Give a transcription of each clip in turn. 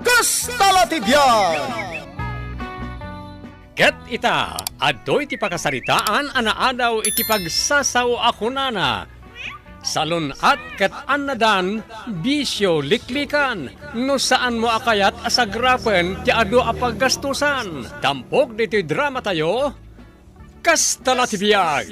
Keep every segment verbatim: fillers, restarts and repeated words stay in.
Kasta la ti biag! Ket ita, adtoy ti pakasaritaan a naadaw iti pagsasao a kunana, salun-at ket annadan, bisio liklikan, no saanmo a kayat a sagrapen ti adu a paggastusan. Tampok ditoy dramatayo, Kasta la ti biag.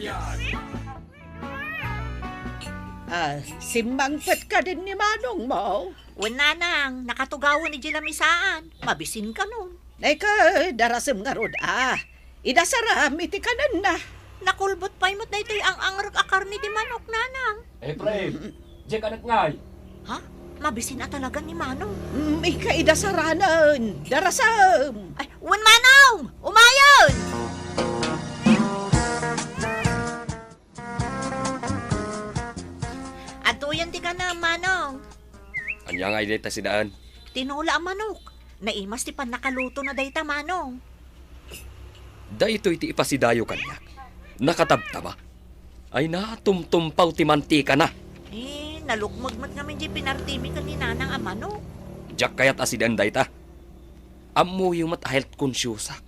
Ah, simmangpet kadin ni manongmo? Wen, nanang, nakatugawen idiay lamisaan. Mabisin kanon. Ay ka, darasem ngarud, ah. Idasaram iti kanenna. Nakulbot pay met daytoy ang-angrek a karne ti manok, nanang. Efraim, diak anak ngay. Ha? Mabisin a talaga ni manong. Mm, ika idasaranen. Darasem. Ay, wen, manong! Umayen! Adtoyen ti kanam, manong. Ania ngay dayta sidaen? Tinola a manok. Naimas ti pannakalutona dayta, manong. Daytoy ti ipasidayo kaniak. Nakatabtaba. Ay na, tumtumpaw ti mantikana. Eh, nalukmeg met ngamin diay pinartimi ken ni nanang a manok. Diak kayat a sidaen dayta. Ammoyo met a health consciousak.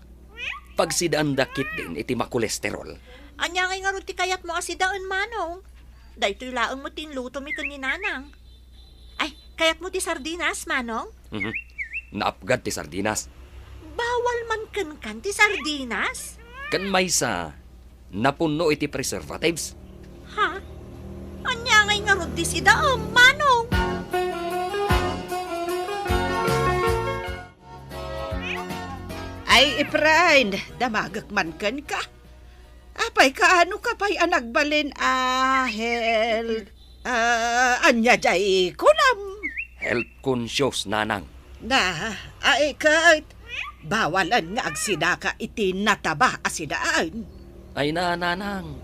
Pagsidaenda ketdin iti makolesterol. Ania ngay ngarud ti kayatmo a sidaen, manong? Daytoy laeng met ti inlutomi ken ni nanang. Ay, kayatmo ti sardinas, manong? Mhm. Naapgad ti sardinas. Bawal man kenkan ti sardinas? Ken maysa, napunno iti preservatives. Ha? Ania ngay ngarud ti sidaem, manong? Ay, Efrain, damagek man kenka. Apay, kaano ka pay a nagbalin a health, ah, ania diay kunam? Health conscious, nanang. Na, ay ket, bawalen nga agsidaka iti nataba a sidaen. Ay na, nanang.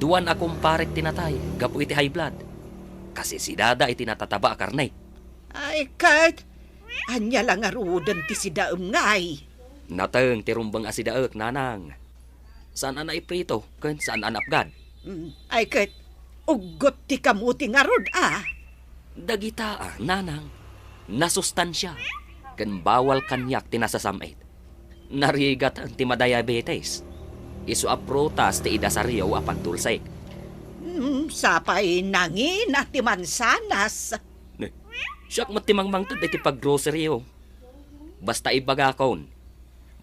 Duan a kumparek ti natay gapu iti high blood. Kasisidada iti natataba a karne. Ay ket, ania la ngaruden ti sidaem ngay? Nateng ti rumbeng a sidaek, nanang. Saan a naiprito ken saan a naapgad. Mm, ay ket, uggot ti kamuti ngarud, a? Dagita, a, nanang, nasustansia, ken bawal kaniak ti nasasam-it. Narigat ti madiabetes. Isu a prutas ti idasaryo a pagdulsek. Mm, sapay nangina ti mansanas. Ne, siak met ti mangmangted iti paggroceryo. Basta ibagakon,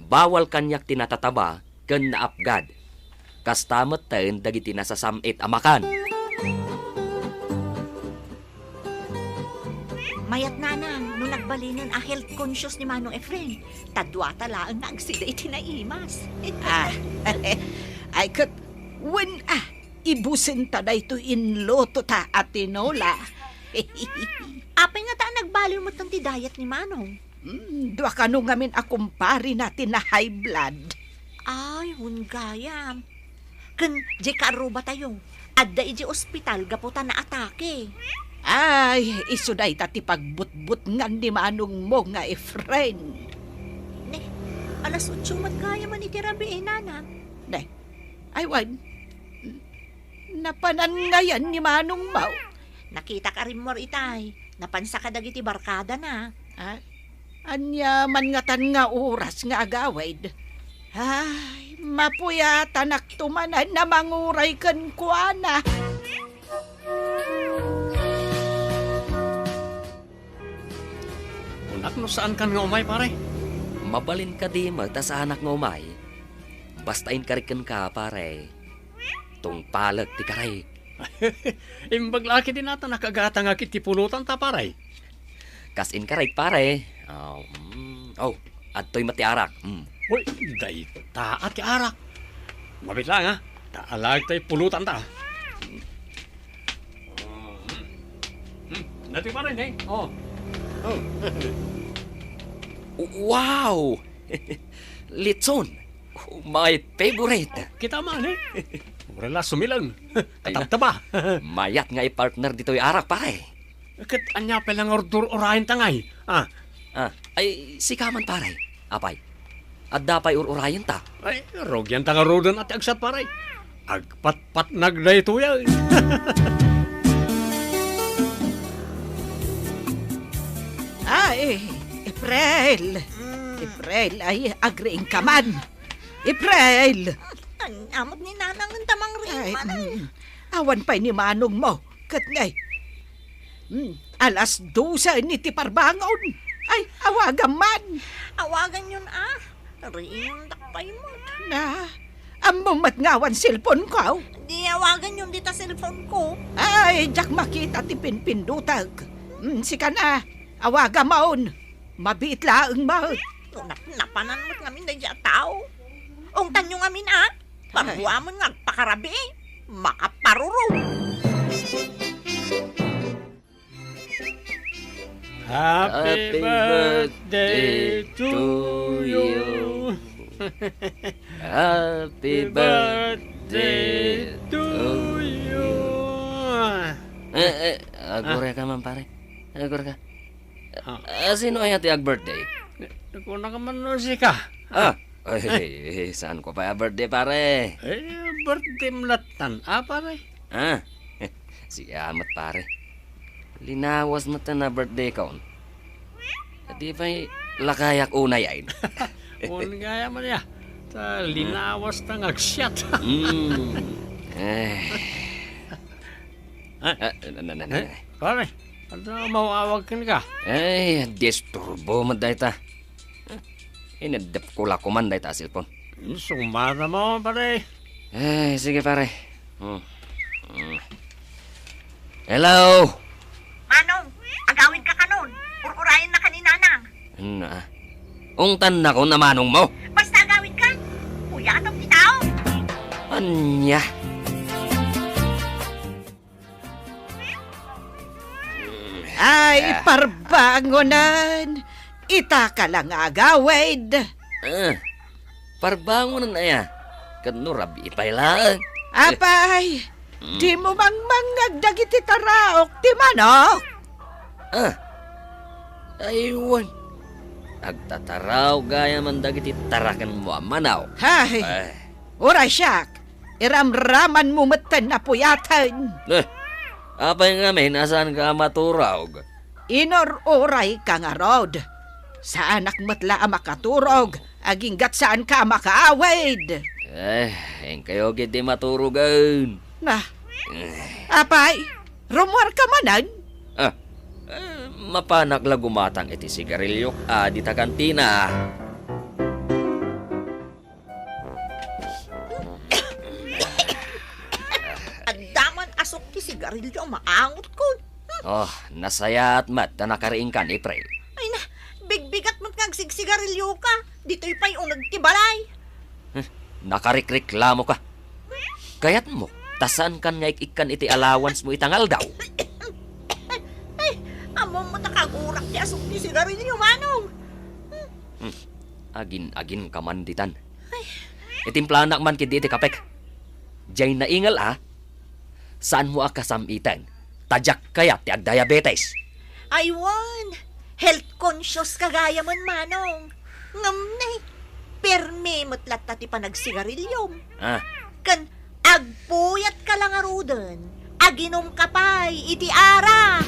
bawal kaniak ti natataba ken naapgad. Kasta metten dagiti nasasam-it a makan. Mayat, nanang, no nagbalinen a health conscious ni Manong Efren, ta duata laeng nga agsida iti naimas. Ah, ay ket, wen, ah, ibusenta daytoy inlutota a tinola. Apay ngata a nagbaliw metten ti diet ni Manong? Mm, dua kano ngamin a kumparina ti na-high blood. Ay, wen gayam. Ken diay kaarrubatayo, adda idiay ospital gapu ta naatake. Ay, isu dayta ti pagbutbutngan ni manongmo nga Efren. Ne, alas otso met gayam man iti rabii, nanang. Ne, ay wen, napanan ngayan ni manongmo? Nakitak a rimmuar itay. Napansa kadagiti barkadana. Ah, ania man ngatan nga oras nga agawid? Ay, mapuyatanakto manen a manguray kenkuana. Kunak no saankan nga umay, pare? Mabalin kadi met a saanak nga umay? Basta inkarik kenka, pare. Tungpalek ti karik. Imbag la ketdi nata nakagatangak iti pulotanta, pare. Kas inkarik, pare. Oh, mm. Oh, adtoy met ti arak. Mm. Uy, dayta a ti arak. Mabit lang, ha? Ta alaek tay pulotanta. Oh, mm. Mm. Dati, pare, ne? Oh. Oh. Wow! Litson! My favorite! Kita man, eh. Mura la sumileng. Ay na. Katabtaba. Mayat nga i-partner ditoy arak, pare. Ket ania pay la nga ur-, ur-, urayenta ngay? Ah. Ah, ay, sika man, pare. Apay, adda pay ur-urayenta? Ay, rugianta ngaruden a ti agsat, pare. Agpatpatnag daytoy, ay. Ay, April! Mm. April, ay, agriingka man. April! Ania met ni Nanang ta mangriing man, ay. Mm. Awan pay ni manongmo. Ket ngay. Mm, alas dose ni ti parbangon. Ay, awagam man. Awaganyon, a. Riingdak pay met. Na, ammom met nga awan cellphone-ko? Di awaganyon dita cellphone-ko. Ay, diak makita ti pinpindutek. Mm, sika na, awagam on. Mabiit laeng met. No, nap-, napanan met ngamin daydiay a tao. Ungtanyo ngamin, a. Ay. Parbuamen nga agpakarabii. Makaparurong. Happy birthday to you. Happy birthday to you. Eh, eh, agurayka man, pare. Agurayka. Ah. Ah, sino aya ti ag-birthday? Kunaka man no sika. Ah, ay, saanko pay a birthday, pare. Eh, birthday-m lattan, a, pare? Ah, siak met, pare. Linawas met a birthday-kon. Di pay lakayak unay, ay. Wen gayam aya. Ta linawas ta nga agsiat. Mm. Eh. Ah. Ah, na, na, na, na. Eh, pare, ania maawag kenka? Ay, disturbo met dayta. Ineddepko la koman dayta a cellphone. Sumara mo, pare. Ay, sige, pare. Hmm. Hmm. Hello? Manong, agawidka kanon. Ur-urayennaka ni Nanang. Ania? Ungtannakon a manongmo? Basta agawidka. Kuyatam ti tao. Ania? Ay, ah, parbangonan! Itaka la nga agawid! Ah, parbangonan aya? Ket no rabii pay laeng. Apay, mm, dimo mangmangngeg dagiti taraok ti manok? Ah, ay, wen. Agtataraok gayamen dagiti tarakenmo a manok. Ay, ay, uray siak, iramramanmo metten a puyaten. Eh, apay ngamin a saanka a maturog? Inur-urayka ngarud. Saanak met la a makaturog, agingga't saanka a makaawid. Eh, inkayo ketdi maturogen. Na, eh, apay, rummuarka manen? Ah, eh, mapanak la gumatang iti sigariliok a dita kantina. Adda man asuk ti sigarilio a maangotkon. Oh, nasayaat met ta nakariingkan, April. Ay na, bigbigat met nga agsigsigarilioka. Ditoy pay uneg ti balay. Huh, nakarikreklamoka. Kayatmo ta saankan nga ik-ikkan iti allowance-mo ita nga aldaw? Ay, ay, ammom met a kagurak ti asuk ti sigarilio, Manong. Hmm, agin-aginka man ditan. Ay. Itimplanak man ketdi iti kapek. Diay naingel a, saanmo a kasam-iten, ta diak kayat ti agdiabetes. Ay wen, health conscious ka gayamen, Manong. Ngem ne, permi met latta ti panagsigariliom. Ah. Ken agpuyatka la ngaruden, aginomka pay iti arak.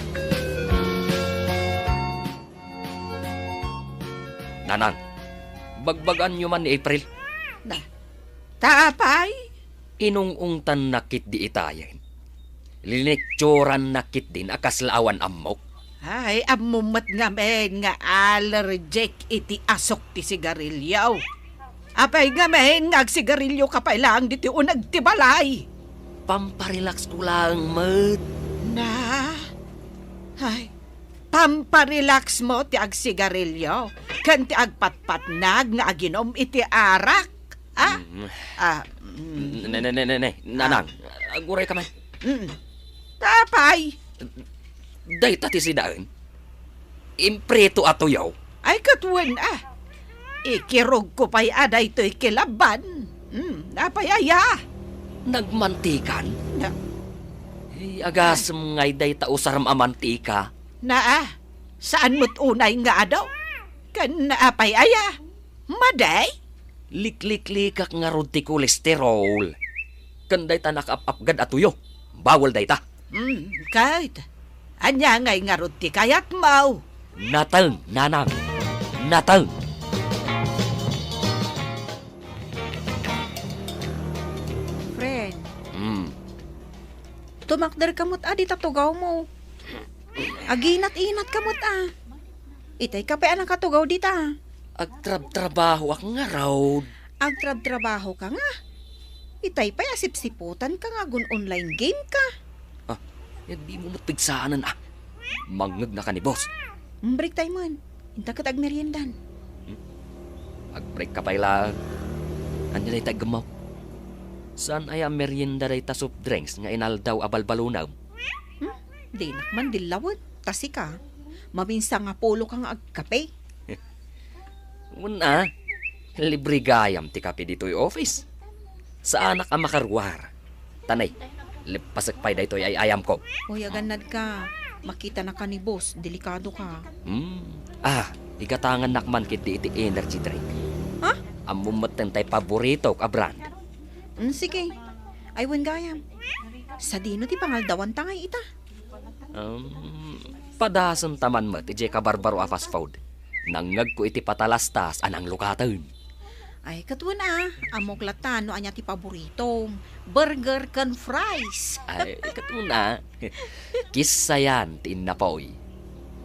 Nanang, bagbaganyo man ni April. Na, ta apay? Inung-ungtanna ketdi itayen. Linikturanna ketdin a kasla awan ammok. Ay, ammom met ngamin nga allergic iti asuk ti sigarilio. Apay ngamin nga agsigarilioka pay laeng ditoy uneg ti balay? Pamparelaxko laeng met. Na? Ay, pamparelaxmo ti agsigarilio ken ti agpatpatnag nga aginom iti arak? Ah? Mm. Ah, mm. Ne, ne, ne, ne, ne, Nanang, agurayka man. Mm. Ta apay? Dayta ti sidaen. Imprito a tuyo. Ay, ket wen, ah. Ikirogko pay a daytoy kilabban. Hmm, apay aya? Nagmantikan? Na- Ay, agasem ngay dayta usarem a mantika. Naa, saan met unay nga adu? Ken apay aya? Madi? Likliklikak ngarud ti kolesterol. Ken dayta nakaap-apgad a tuyo. Bawal dayta. Hmm, ket ania ngay ngarud ti kayatmo? Nateng, Nanang. Nateng. Friend, Hmm. tumakder ka met a dita tugawmo. Aginat-inat ka met a. Itay ka pay a nakatugaw dita. Agtrabtrabahoak ngarud. Agtrabtrabaho ka nga. Itay pay a sipsiputan ka nga agun-online game ka. Ah, eh, dimo met pigsaanen, ah. Mangngegna ka ni boss. Mm, break time man. Inta ket agmeriendan. Hmm? Agbreak ka pay laeng. Ania dayta iggemmo? Saan aya a merienda dayta soft drinks nga inaldaw a balbalunam? Hmm? Dinak man dillawen. Ta sika, maminsan nga pulo ka nga agkape. Wen a, libre gayam ti kape ditoy office. Saanak a makaruar. Tanay, leppasek pay daytoy ay-ayamko. Uy, agannad ka. Makitana ka ni boss, delikado ka. Hmm. Ah, igatangannak man ketdi iti energy drink. Ha? Ammom metten tay paboritok a brand. Hmm, sige. Ay, wen gayam. Sadino ti pangaldawanta ngay ita? Um, padasenta man met idiay kabarbaro a fast food. Nangngegko iti patalastas a nanglukaten. Ay, ket wen a, ammok latta no ania ti paboritom, burger ken fries. Ay, ket wen a, kissayan ti innapoy.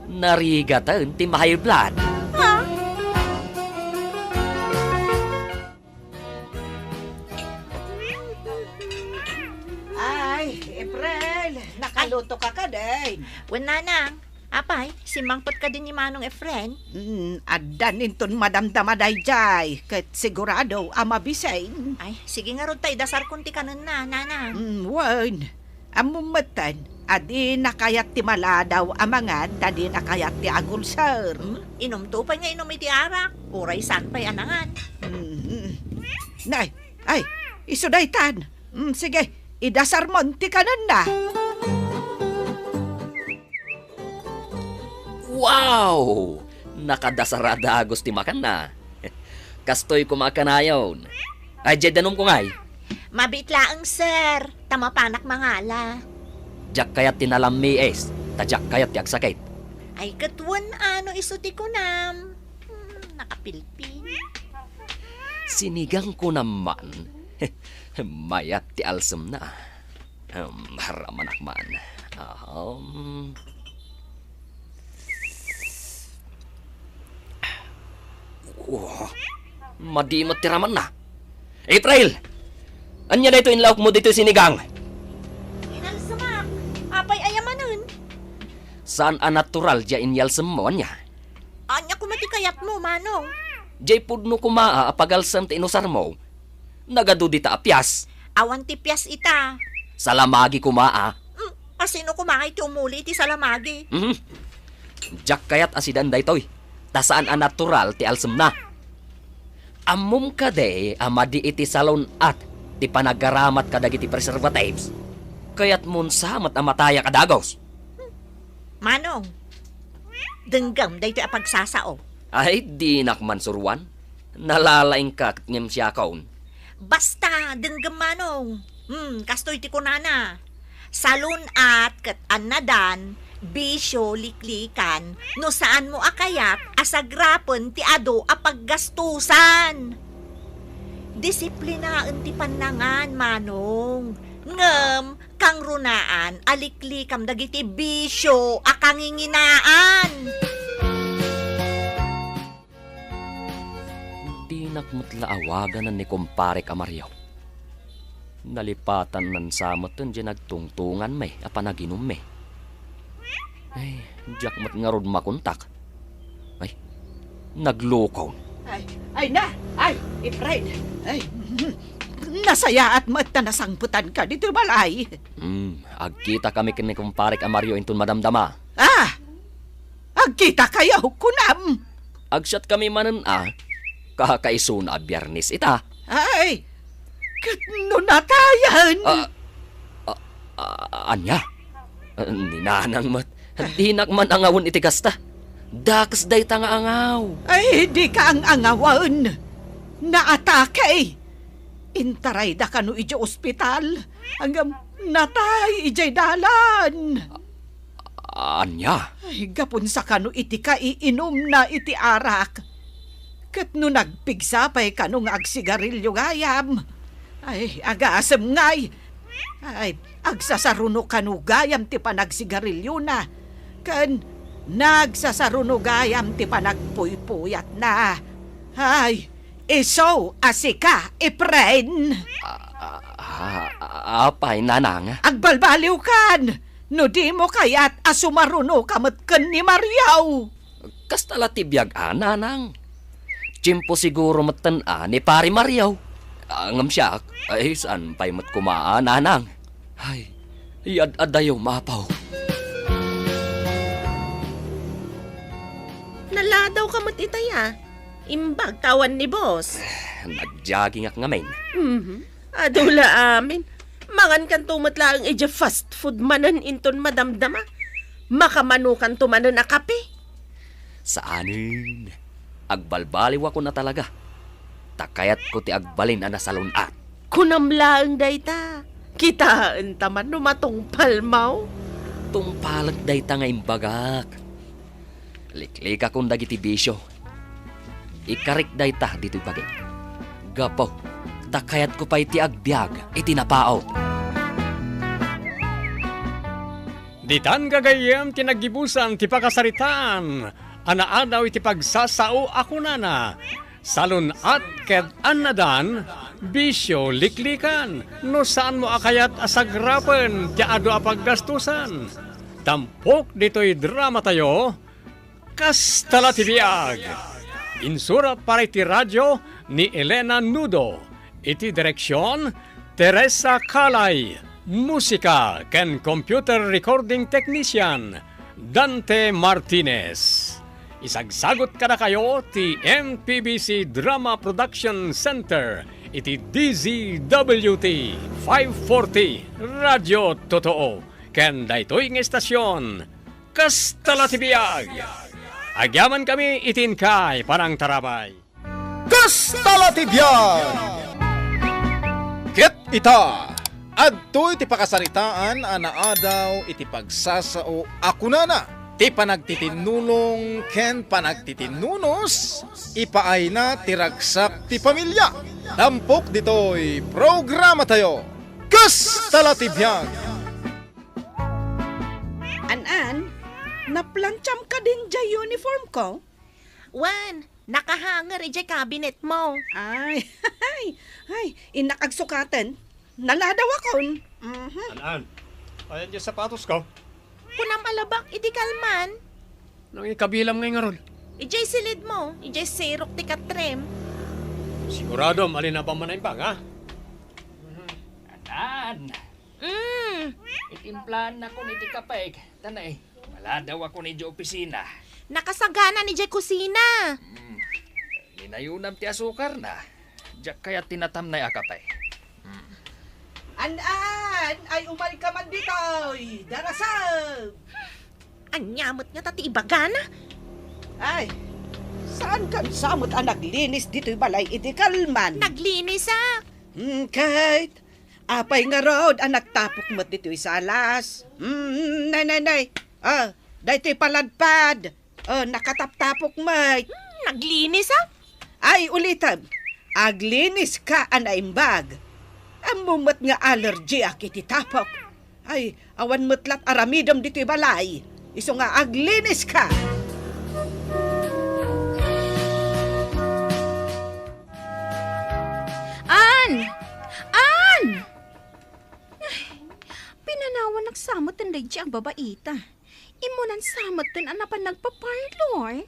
Narigaten ti ma-high blood. Ha? Ay, April, nakaluto ka kadi? Wen, Nanang. Apay, simmangpet kadi ni Manong Efren? Hmm, addan inton madamdama daydiay, ket sigurado a mabisin. Ay, sige ngarud ta idasarkon ti kanenna, Nanang. Hmm, wen. Ammom metten a dina kayat ti maladaw a mangan ta dina kayat ti agulser. Hmm? Inumto pay nga inum iti arak, uray saan pay a nangan. Mhm. Nay, ay, isu daytan. Mm, sige, idasarmon ti kanenna. Wow! Nakadasar a dagus ti makanna. Kastoy koma a kanayon. Ay, diay danumko ngay. Mabiit laeng, sir, ta mapanak mangala. Diak kayat ti nalammiis, ta diak kayat ti agsakit. Ay, ket wen a no isu ti kunam. Hmm, nakapilpil. Sinigang kunam man. Mayat ti alsemna. Hmm, haramanak man. Aham. Oh, madi met ti ramanna. April! Ania daytoy inlaokmo ditoy sinigang? Inalsemak. Apay aya manen? Saan a natural diay inyalsemmo, ania? Ania koma ti kayatmo, Manong? Diay pudno koma a pagalsem ti inusarmo. Nagadu dita a pias. Awan ti pias ita. Salamagi koma a. Mm, asino koma ngay ti umuli iti salamagi? Mhm. Diak kayat a sidan daytoy, ta saan a natural ti alsemna. Ammom kadi a madi iti salun-at ti panagaramat kadagiti preservatives? Kayatmon sa met a matayak a dagus? Manong, denggem daytoy a pagsasao. Ay, dinak man suroan. Nalalaingka ket ngem siakon. Basta, denggem, Manong. Hmm, kastoy ti kunana. Salun-at ket annadan, bisio, liklikan, no saanmo a kayat a sagrapen ti adu a paggastusan. Disiplinaen ti pannangan, Manong. Ngem, kangrunaan a liklikam dagiti bisio a kanginginaan. Dinak met la awaganan ni kumparek a Mario. Nalipatan sa met diay nagtungtunganmi a panaginummi. Ay, diak met ngarud makontak. Ay, naglukon. Ay, ay na! Ay, Efrain! Ay, nasayaat met ta nasangpetanka ditoy balay. Hmm, agkitakami ken ni kumparek a Mario inton madamdama. Ah! Agkitakayo, kunam? Agsiatkami manen a, kakaisuna a Biyernes ita. Ay, ket no natayan? Ah, ah, ah, ania? Ah, ni Nanang met, dinak man angawen iti kasta. Dakes dayta nga angaw. Ay, dika ang-angawen. Naatake. Intarayda kano idiay ospital. Ngem natay idiay dalan. Ania? Ay, gapu sa kano iti kaiinumna iti arak. Ket no nagpigsa pay kano nga agsigarilio gayam, ay, agasem ngay. Ay, agsasaruno kano gayam ti panagsigariliona, ken nagsasaruno gayam ti panagpuypuyatna. Ay, isu a sika, Efren. A, a, a, apay, nanang? Agbalbaliwkan! No dimo kayat a sumarunoka met ken ni Mario. Kasta la ti biag a, nanang. Tiempo siguro metten a ni Pari Mario. Ah, ngem siak, ay, saan pay met koma a, nanang. Ay, yad-adayo, mapaw. Naladawka met itay a. Imbag ta awan ni boss. Nagjoggingak ngamin. Mhm. Adu la amin. Mangankanto met laeng idiay fast food manen inton madamdama. Makamanokanto manen a kape. Saanen. Agbalbaliwakon a talaga. Ta kayatko ti agbalin a nasalun-at. Kunam laeng dayta. Kitaenta man no matungpalmo. Tungpalek dayta nga imbagak. Liklikakon dagiti bisio. Ikarik dayta ditoy bagik. Gapu ta kayatko pay ti agbiag iti napaut. Ditan gagayyem ti naggibusan ti pakasaritaan a naadaw iti pagsasao a kunana, salun-at ket annadan, bisio, liklikan, no saanmo a kayat a sagrapen ti adu a paggastusan. Tampok ditoy dramatayo, Kasta la ti biag. Insurat para iti radio ni Elena Nudo. Iti direksion, Teresa Calay. Musika ken computer recording technician, Dante Martinez. Isagsagut kadakayo ti M P B C Drama Production Center iti D Z W T five forty Radio Totoo. Ken daytoy nga istasyon, Kasta la ti biag. Agyamankami iti inkay panangtarabay. Kasta la ti biag. Ket ita, adtoy ti pakasaritaan a naadaw iti pagsasao a kunana, ti panagtitinnulong ken panagtitinnunos, ipaayna ti ragsak ti pamilia. Tampok ditoy programatayo, Kasta la ti biag. An-an, naplantsaam kadin jay uniform ko? Wen, nakahanger idiay cabinet mo. Ay, ay, ay, innak agsukaten. Naladawakon. Mhm. An-an, ayan diay sapatos ko. Kunam a labak idi kalman. Nangikabilam ngay ngarud. Idiay silid mo, idiay sirok ti katrem. Siguradom, alin a bamman a imbag, ha? An-an! Mm. Itimplaan nakon iti kapek. Tanay, maladaw akon idiay opisina. Nakasagana ni idiay kusina. Mm. Ninayonam ti asukarna. Diak kayat ti natamnay a kape. Mm. An-an, ay umayka man ditoy. Darasem! Ania met ngata ti ibagana? Ay, saankan sa met a naglinis ditoy balay idi kalman? Naglinis a. Mm, ket, apay ngarud a nagtapok met ditoy salas? Mm, nay, nay, nay. Ah, daytoy paladpad. Ah, nakataptapok met. Hmm, naglinis a. Ay, ulitem, aglinis ka a naimbag. Ammom met nga allergy ak iti tapok. Ay, awan met lat aramidem ditoy balay. Isu nga aglinis ka. An! An! Ay, pinanawan sa met daydi a babaita. Immunan sa met a napan nagpa-parlor.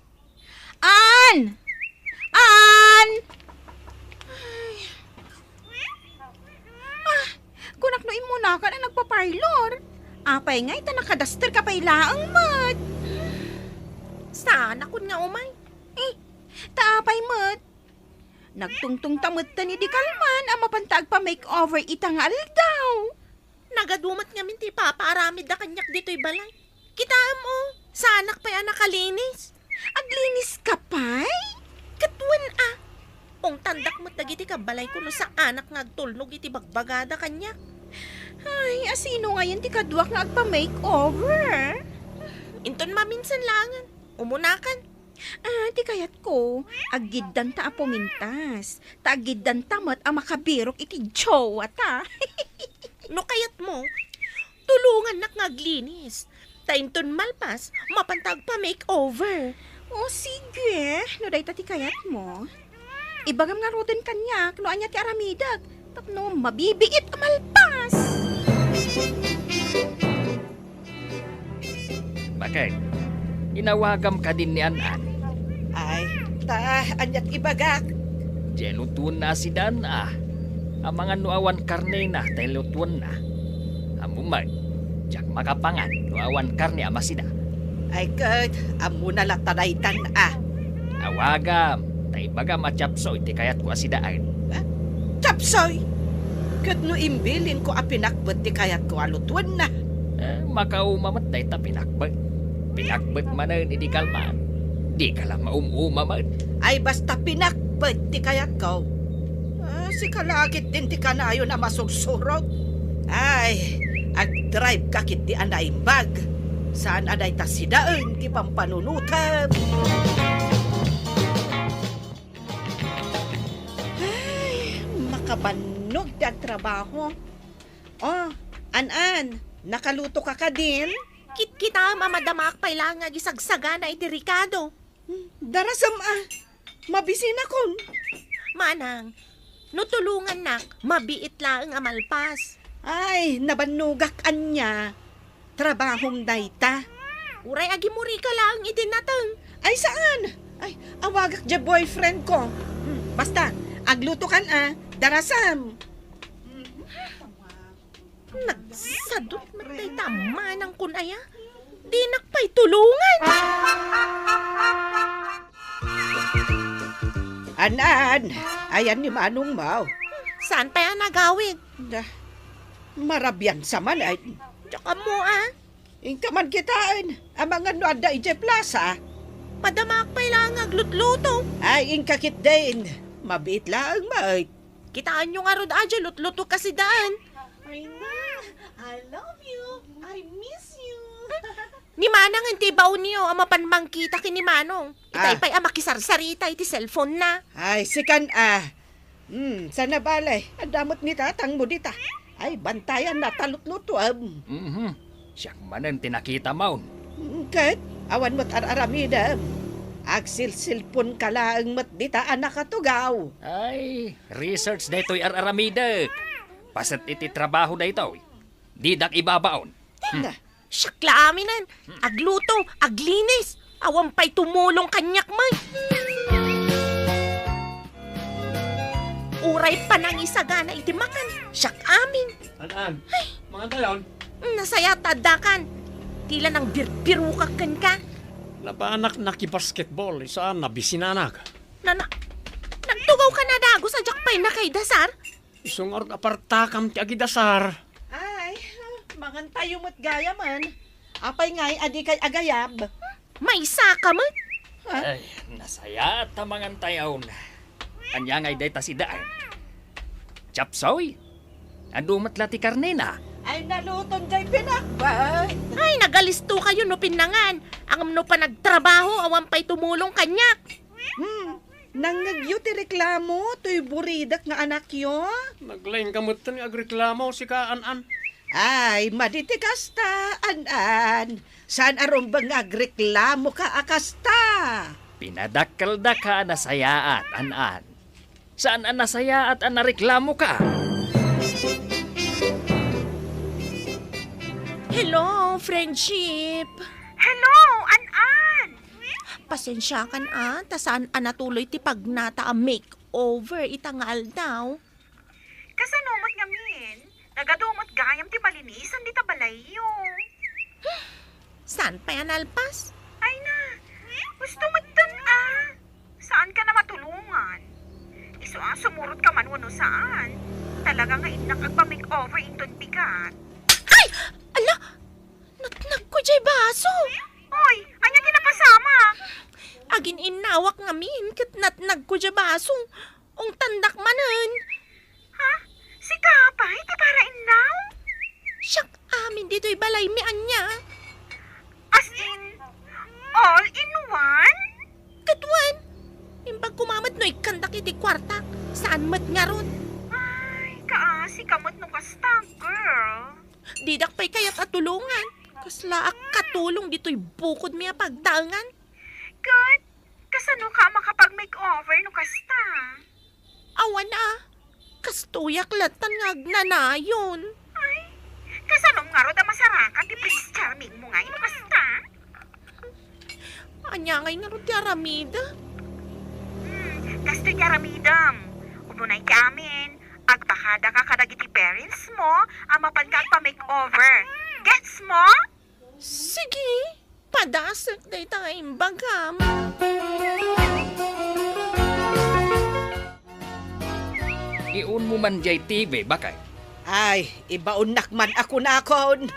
An! An! Ay. Ah, kunak no immunakan a nagpa-parlor. Apay ngay ta nakadaster ka pay laeng met. Saan akon nga umay? Eh, ta apay met? Nagtungtong ta metten idi kalman a mapanta agpa-makeover ita nga aldaw. Nagadu met ngamin ti ipapaaramidda kaniak ditoy balay. Kitaem, o, saanak pay a nakalinis. Aglinis ka pay? Ket wen a. Ungtandak met dagiti kabbalayko no saanak nga agtulnog iti bagbagada kaniak. Ay, a sino ngayen ti kaduak nga agpa-makeover? Inton maminsan laengen, umunakan. Ah, ti kayatko, aggiddanta a pumintas. Ta aggiddanta met a makabirok iti jowata. No kayatmo, tulongannak nga aglinis. Ta inton malpas, mapanta agpa-makeover. O sige, no dayta ti kayatmo. Ibagam ngaruden kaniak no ania ti aramidek tapno mabibiit a malpas. Baket, inawagam kadin ni An-an. Ay, ta, ania ti ibagak? Diay lutuenna a sidan a. Amangan no awan karnena tay lutuenna. Ammom met, diak makapangan no awan karne a masida. Ay ket, ammona latta daytan a. Awagam, ta ibagam a chop suey ti kayatko a sidaen. Ha? Chop suey? Ket no imbilinko a pinakbet ti kayatko a lutuenna? Eh, makauma met dayta pinakbet. Pinakbet manen idi kalman. Dika la maum-uma met. Ay, basta pinakbet ti kayatko. Ah, sika la ketdin ti kanayon a masursurot. Ay, agdrive ka ketdi a naimbag. Saan a dayta sidaen ti pampanunotem. Ay, makabannog ti agtrabaho. Oh, An-an, nakaluto ka kadin? Kitkitaem a madamaak pay laeng nga agisagsagana iti rekado. Hmm, darasem a. Mabisinakon. Manang, no tulongannak, mabiit laeng a malpas. Ay, nabannogak ania. Trabahom dayta. Uray agimurika laeng iti nateng. Ay, saan? Ay, awagak diay boyfriend ko. Hmm, basta, agluto kan a, darasam. Nagsadut met dayta a manangkon aya. Dinak pay tulongan. An-an, ayan ni manongmo. Saan pay a nagawid? Da, marabian sa man ay. Diak ammo a. Inka man kitaen, amangan no adda idiay plaza. Madamaak pay laeng nga aglutluto. Ay, inka ketdin. Mabiit laeng met. Kitaenyo ngarud a diay lutluto a sidaen. Ay na, I love you. I miss you. Ni manang ti baonyo a mapan mangkita ken ni manong. Itay Ah. pay a makisarsarita iti cellphone na. Ay, sikan a. Hmm, saan a bale, adda met ni tatangmo dita. Ay, bantayan na ta lutlutoem. Mhm. Siak manen ti nakitam. Hmm, ket, awan met ar-aramidem. Agsilsilpon ka laeng met dita a nakatugaw. Ay, research daytoy ar-aramidek. Paset iti trabaho daytoy. Didak ibabaon. Hmm. Siak la aminen, agluto, aglinis, awan pay tumulong kaniak met. Uray panangisagana iti makan, siak amin. An-an, mangan tayon? Nasayaat ta addakan. Tila nang birbirokak kenka. Napanak nakibasketball, saan a bisinanak. Nana, nagtugaw ka na dagus a diak pay nakaidasar? Isu ngarud a partakam ti agidasar. Ay, mangan tayo met gayamen. Apay ngay a dikay agayab? Maysa ka met? Ha? Ay, nasayaat ta mangan tayon. Ania ngay dayta sidaen? Chop suey? Adu met la ti karnena? Ay, naluton jay pinakbet. Ay, nagalisto kayo no pinnangan. Ngem no panagtrabaho, awan pay tumulong kaniak. Hmm, nangngegyo ti reklamo toy buridak nga anakyo? Naglaing ka metten nga agreklamo, sika, An-an. Ay, madi ti kasta, An-an. Saan a rumbeng nga agreklamo ka a kasta? Pinadakkelda ka a nasayaat, An-an. Saan a nasayaat a nareklamo ka? Hello, friendship. Hello, An-an. Pasensiakan a, ta saan a natuloy ti pagnata a makeover ita nga aldaw. Kasano met ngamin? Nagadu met gayam ti malinisan dita balayyo. Saan pay a nalpas? Ay na, gusto metten a. Saan ka na matulongan? Isu a sumurot ka man wenno saan. Talaga nga innak agpa-makeover inton bigat. Ay! Ala! Natnagko jay baso! Oy, ania ti napasamak? Agin-innawak ngamin ket natnagko jay baso. Ungtandak manen. Ha? Sika pay ti para innaw? Siak amin ditoy balaymi ania. As in, all in one? Ket wen, imbag koma met no ikkandak iti kuartak, saan met ngarud. Ay, kaasi ka met no kasta, girl. Didak pay kayat a tulongan. Kasla a katulong ditoy bukodmi a pagtaengan. Ket, kasano ka a makapag-makeover no kasta? Awan a. Kastoyak lattan nga agnanayon. Ay, kasano ngarud a masarakan ti Prince Charming mo nga no kasta? Ania ngay ngarud ti aramidem? Hmm, kastoy ti aramidem. Umuna iti amin, agpakada ka kadagiti parents mo a mapanka agpa-makeover. Gets mo? Sige, padasek dayta nga imbagam. Iunmo man jay T V, bakay. Ay, ibaonnak man a kunakon.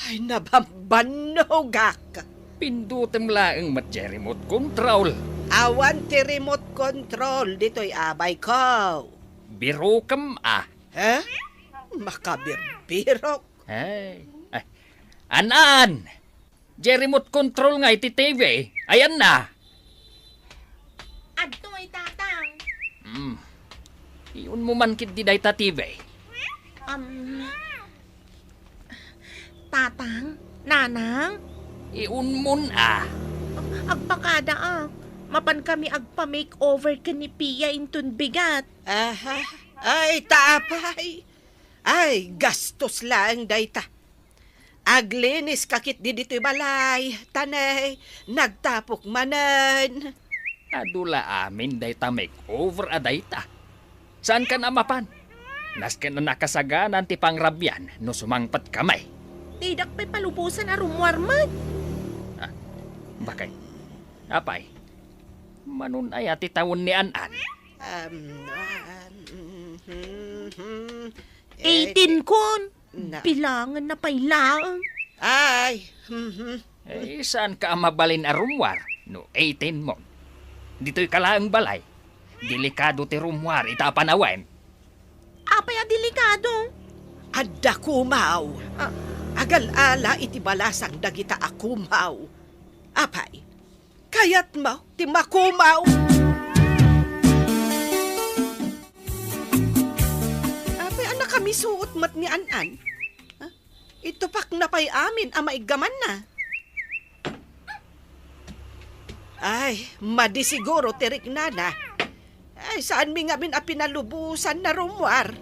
Ay, nabambannogak. Pindutem laeng met jay remote control. Awan ti remote control ditoy abayko. Birukem a. Eh? Makabirbirok. Ay, ay. An-an! Jay remote control nga iti T V. Ayanna. Adtoy, Tatang. Hmm. Iunmo man ketdi dayta T V. Um, Tatang, Nanang? Iunmon a. Agpakada a. Mapankami agpa-makeover ken ni Pia inton bigat. Aha. Ay, ta apay. Ay, gastos laeng dayta. Aglinis ka ketdi ditoy balay, ta ne, nagtapok manen. Adu la amin dayta makeover a dayta. Saankan a mapan? Nasken a nakasaganan ti pangrabian no sumangpet kami. Didak pay palubosan a rummuar met. Ah, bakay. Apay, manon aya ti tawen ni An-an? Um, um, hmm, hmm, hmm. Eh, eighteen kon. Na- Bilangenna pay laeng. Ay, mhm. Eh, saanka a mabalin a rummuar no eighteen mon? Ditoyka laeng balay. Delikado ti rummuar ita a panawen. Apay a delikado? Adda kumaw. Ah. Agal-ala iti balasang dagita a kumaw. Apay, kayatmo ti makumaw? Apay a nakamisuot met ni An-an? Ha? Itupakna pay amin a maiggamanna. Ay, madi siguro ti riknana. Ay, saanmi ngamin a pinalubosan a rummuar.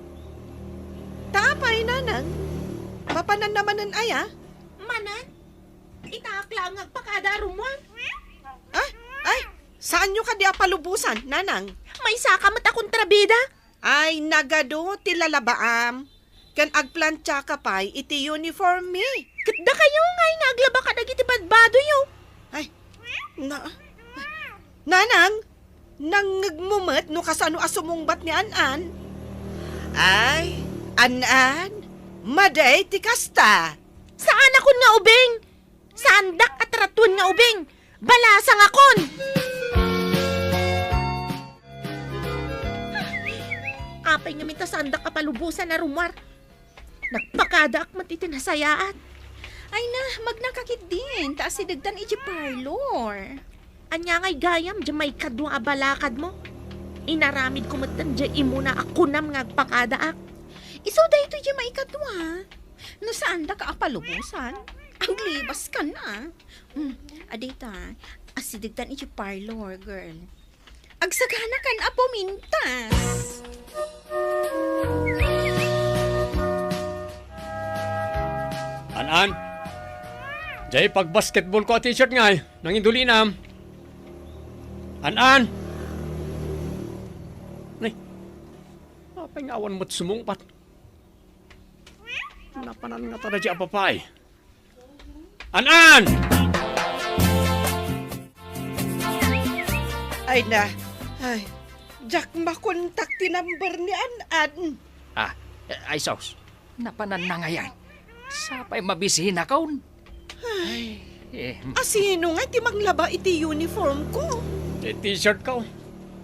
Ta apay, Nanang? Mapananna manen aya? Manen? Itaak laeng nga agpakada a rummuar. Ah? Ay, saanyo kadi a palubosan, Nanang? Maysaka met a kontrabida. Ay, nagadu ti lalabaam. Ken agplantiaka pay iti uniform mi. Ket dakayo ngay nga aglaba kadagiti badbadoyo. Ay, na-, Nanang, nangngegmo met no kasano a sumungbat ni An-an? Ay, An-an, madi ti kasta. Saanakon nga ubing? Saandak a tratuen nga ubing. Balasangakon! Apay ngamin ta saandak a palubosan a rummuar? Nagpakadaak met iti nasayaat. Ay na, magnaka ketdin, ta asidegtan iti parlor. Ania ngay gayam diay maikadua a balakadmo? Inaramidko metten diay imuna a kunam nga agpakadaak. Isu daytoy diay maikadua. No saandak a palubosan, aglibaskan a. Hmm, adita, asidegtan iti parlor, girl. Agsaganakan a pumintas. An-an, diay pagbasketballko a t-shirt ngay, nangindulinam. An-an! Nay, apay nga awan met sumungbat? Napanan ngata daydiay a babai. An-an! Ay na, ay, diak makontak ti number ni An-an. Ah, eh, ay sus, napananna ngay. Sapay mabisinakon. Ay, eh, A sino ngay ti manglaba iti uniform ko? Ti t-shirt ko.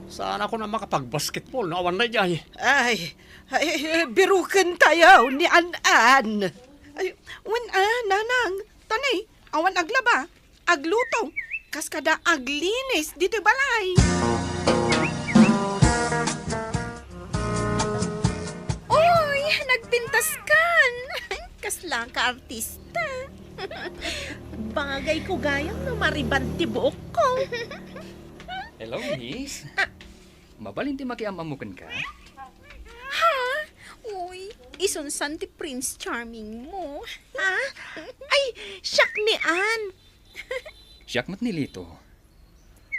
Saanakon a makapagbasketball no awan daydiay. Ay, ay, birukentayo ni An-an. Ay, wen a, Nanang, ta ne, awan aglaba, agluto, Kas kada aglinis ditoy balay. Oy, nagpintaskan! Kasla ka artista. Bagay ko gayam no mariban ti buokko. Hello, miss. Ah. Mabalin ti makiam-ammo kenka? Ha? Uy, isunsan ti Prince Charming mo. Ha? Ay, siak ni Ann. Siak met ni Lito.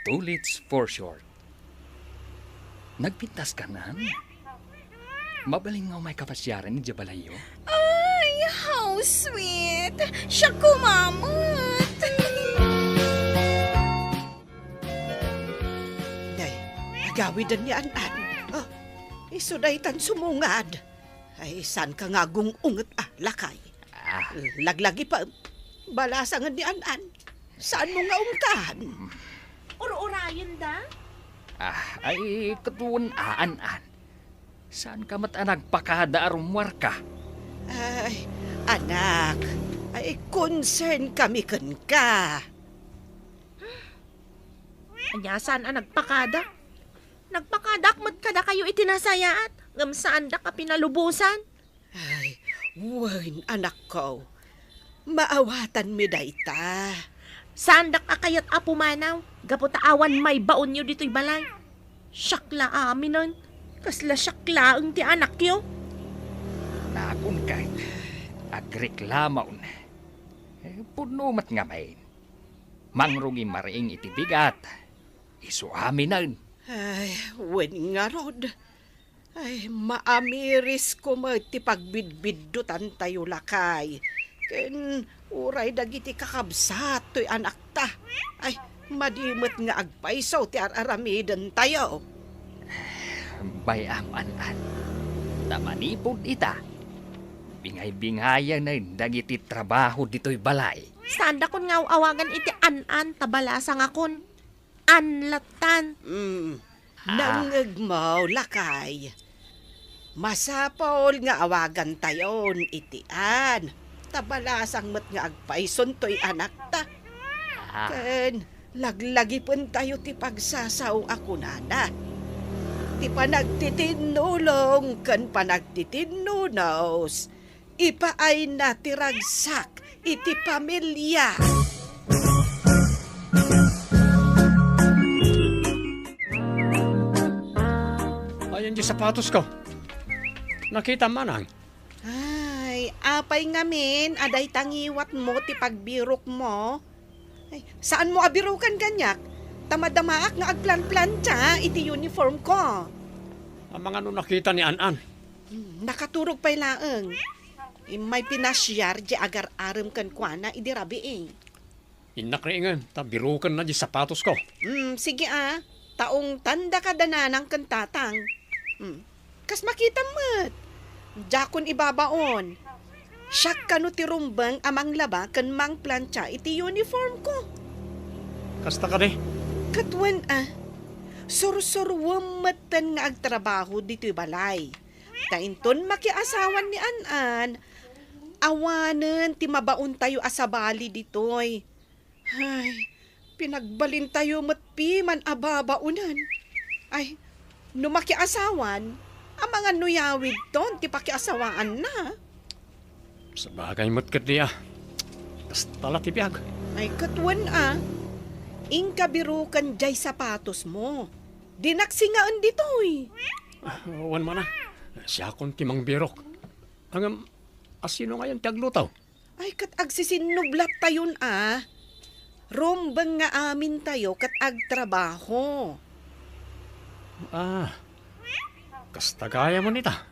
Two Lits for short. Nagpintaskan, Ann? Mabalin nga umay kapasiaran idiay balayyo? Ay, how sweet! Siak koma met! Nay, agawiden ni An-an. Oh, isu daytan sumungad. Ay, saanka nga agung-unget a, lakay? Ah. Laglagi pa, balasangen ni An-an. Saanmo nga umtan? Ur-urayenda? Ah, ay, ket wen a, An-an. Saanka met a nagpakada a rummuarka? Ay, anak, ay, concern kami kenka. Ania, saan a nagpakada? Nagpakadak met kadakayo iti nasayaat, ngem saandak a pinalubosan. Ay, wen, anakko. Maawatanmi dayta. Saandak a kayat a pumanaw, gapu ta awan maibaonyo ditoy balay. Siak la aminen, kasla siak laeng ti anakyo. Nakon ket, agreklamaon. Eh, pudno met ngamin. Mangrugimmaring iti bigat. Isu aminen. Ay, wen ngarud. Ay, maamirisko met ti pagbidbiddutantayo, lakay. Ken uray dagiti kakabsat toy anakta. Ay, madi met nga agpayso ti ar-aramidentayo. Bay-am, An-an. Ta manipud ita, bingay-bingayanen dagiti trabaho ditoy balay. Saandakon nga aw-awagan iti An-an ta balasangakon. Anlatan. Mm. Ah. Nangngegmo, lakay. Masapul nga awagantayon iti Ann, ta balasang met nga agpayson toy anakta. Ah. Ken laglagipentayo ti pagsasao a kunana. Ti panagtitinnulong ken panagtitinnunos ipaayna ti ragsak iti pamilia. Ayan di sapatosko. Nakitam, manang? Ay, apay ngamin a dayta ngiwatmo ti pagbirokmo? Ay, saanmo a birokan kaniak? Ta madamaak nga agplanplantia iti uniformko. Amangan no nakita ni An-an. Hmm, nakaturog pay laeng. Immay pinasiar di agar-arem kenkuana idi rabii. Innak riingen, ta birokenna di sapatosko. Hmm, sige a. Ta ungtandaka da nanang ken tatang. Hmm. Kas makitam met. Diakon ibabaon. Siak kano ti rumbeng a manglaba ken mangplantia iti uniformko. Kasta kadi? Ket wen a. Sursuruem metten nga agtrabaho ditoy balay. Ta inton makiasawan ni An-an, awanen ti mabaontayo a sabali ditoy. Ay, pinagbalintayo met piman a babaonen. Ay, no makiasawan, amangan no yawidton ti pakiasawaanna. Sabagay met ketdi a. Kasta la ti biag. Ay, ket wen a. Inka biroken diay sapatosmo. Dinak singaen ditoy. Ah, wen manang. Siakon ti mangbirok. Ngem, asino ngayon ti agluto? Ay, ket agsisinnublatayon a. Rumbeng nga amintayo ket agtrabaho. Ah, kasta gayam ita.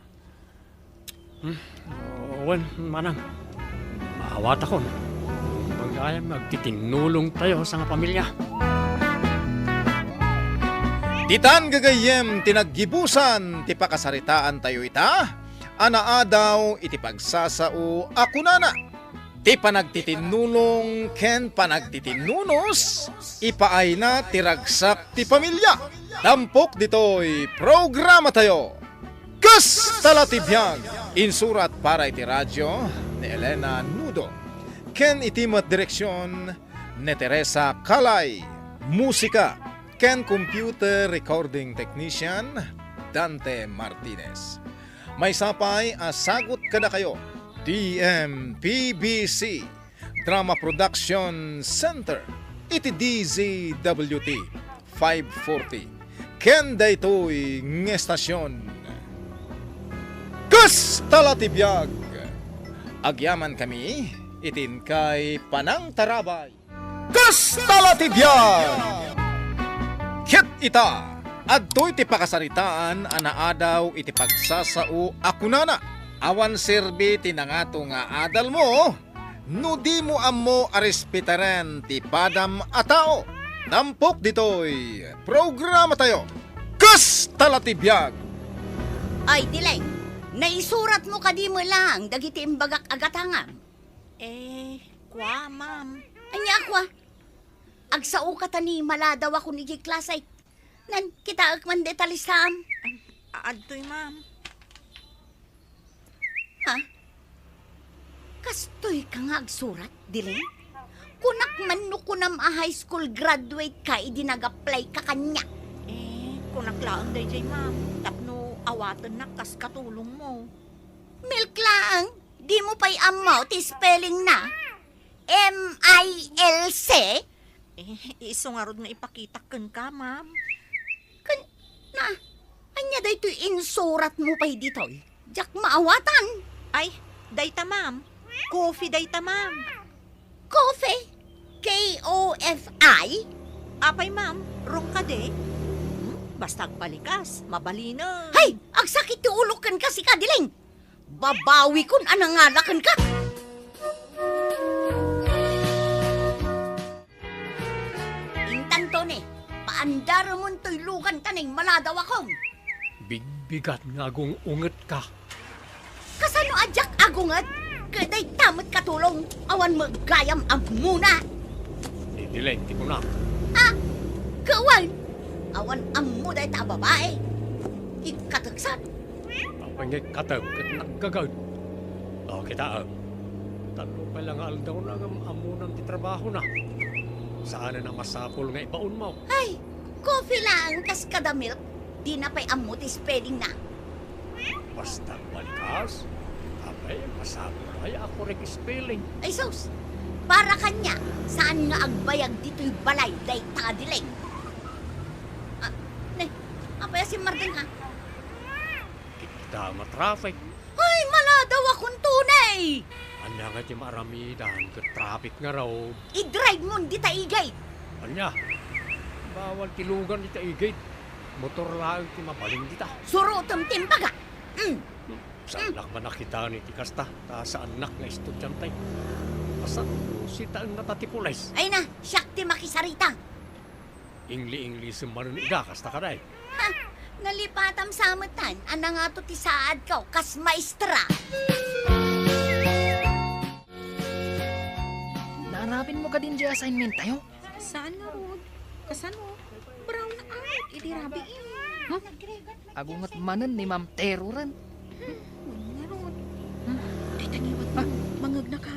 Hmm, wen, manang. Maawatakon. Rumbeng gayam nga agtitinnulongtayo a sangapamilia. Ditan gagayyem ti naggibusan ti pakasaritaantayo ita a naadaw iti pagsasao a kunana, ti panagtitinnulong ken panagtitinnunos, ipaayna ti ragsak ti pamilia. Tampok ditoy programatayo. Kasta la ti biag, insurat para iti radio ni Elena Nudo, ken iti met direksion ni Teresa Calay. Musika ken computer recording technician, Dante Martinez. Maysa pay a sagut kadakayo, D M P B C Drama Production Center, iti D Z W T five forty. Ken daytoy nga estasyon, Kasta la ti biag! Agyamankami iti inkay panangtarabay. Kasta la ti biag! Ket ita, adtoy ti pakasaritaan a naadaw iti pagsasao a kunana, awan serbi ti nangato nga adalmo, no dimo ammo a respetaren ti padam a tao. Tampok ditoy programatayo, Kasta la ti biag! Ay, Dileng, naisuratmo kadi met laeng dagiti imbagak a gatangam? Eh, kua, ma'am. Ania a kua? Agsaoka ta ni maladawakon idiay klase. Nan, kitaek man dayta listaam. A-, adtoy, ma'am. Ha? Kastoyka nga agsurat, Dileng? Kunak man no kunam a high school graduate ka idi nag-apply ka kaniak. Eh, kunak laeng daydiay, ma'am. Tapno awatennak kas katulongmo. Milk laeng, dimo pay ammo ti spelling na? M I L C? Eh, isu ngarud nga ipakitak kenka, ma'am. Ken, na, ania daytoy insuratmo pay ditoy? Diak maawatan. Ay, dayta, ma'am. Kofi dayta, ma'am. Kofi? K O F I? Apay, ma'am, wrong kadi? Hmm, basta agbalikas, mabalinen. Hay! Agsakit ti ulok kenka, sika, Dileng! Babawikon a nangala kenka! Intan, Tony, paandaremon toy lugan ta nagmaladawakon. Bigbigat nga agung-ungetka. Kasano a diak agunget? Ket dayta met katulong, awan met gayam ammona. Ni Dileng ti kunak. Ah, kawan, awan ammo dayta a babae. Ikkateksan. Apay nga ikkatek ket naggaged? O, kitaem. Tallo pay la nga aldawna ngem ammonam ti trabahona. Saanen a masapul nga ibaonmo. Ay, coffee laeng kas kada milk. Dina pay ammo ti spellingna. Basta agbalikas, apay, masapul pay a correct spelling. Ay sus! Para kaniak, saan nga agbayag ditoy balay dayta a Dileng? Ah, ne, apay a simmardeng ka? Kita matraffic. Ay, maladawakon, Tony! Ania nga ti maaramidan ket traffic ngarud? I-drive mon dita igid. Ania? Bawal ti lugan dita igid. Motor laeng ti mabalin dita. Surotem ti imbaga. Mm. Saannak man a kitaen ti kasta, ta saannak nga estudiante. Kasano sitaennata ti pulis? Ay na, siak ti makisarita. Ingli-inglisem manen ida, kasta kadi? Ha! Nalipatam sa metten a nangato ti saadko kas maestra. Naarapinmo kadin diay assignment tayo? Saan ngarud? Kasano? Brown out idi rabii. Hmm? Agunget manen ni Ma'am Teruren. Hmm, ngarud. Hmm? Dayta ngiwatmo, mangngegna ka.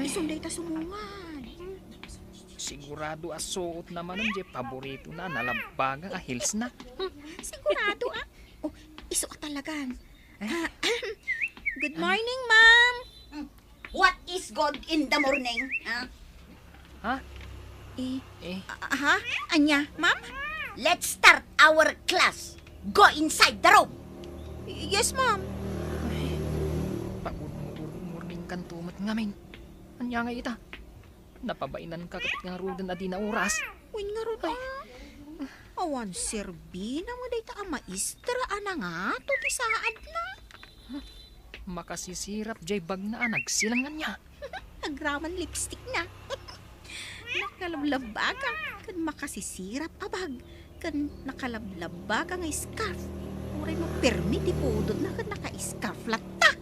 Ay. Isun dayta sumungan. Sigurado a suotna manen diay paboritona a nalabbaga a heelsna. Hmm? Sigurado a. Oh, isu a talagan. Ay. Ah, good morning, ma'am. Hmm. What is good in the morning? Ha? Ha? Eh, Eh. a-, ha? Ania, ma'am? Let's start our class. Go inside the room. Y-, yes, ma'am. Ay, pa-good mo-, morning kanto met ngamin. Ania ngay ita? Napabainanka ket ngaruden a dina oras. Wen ngarud, ah. Awan serbina met dayta a maestra a nangato ti saadna. Makasisirap diay bagna a nagsilang ania. Agraman lipstickna. Nakalablabbaga ken makasisirap a bag ken nakalablabbaga nga scarf. Uray no permi ti pudotna ken naka-scarf latta.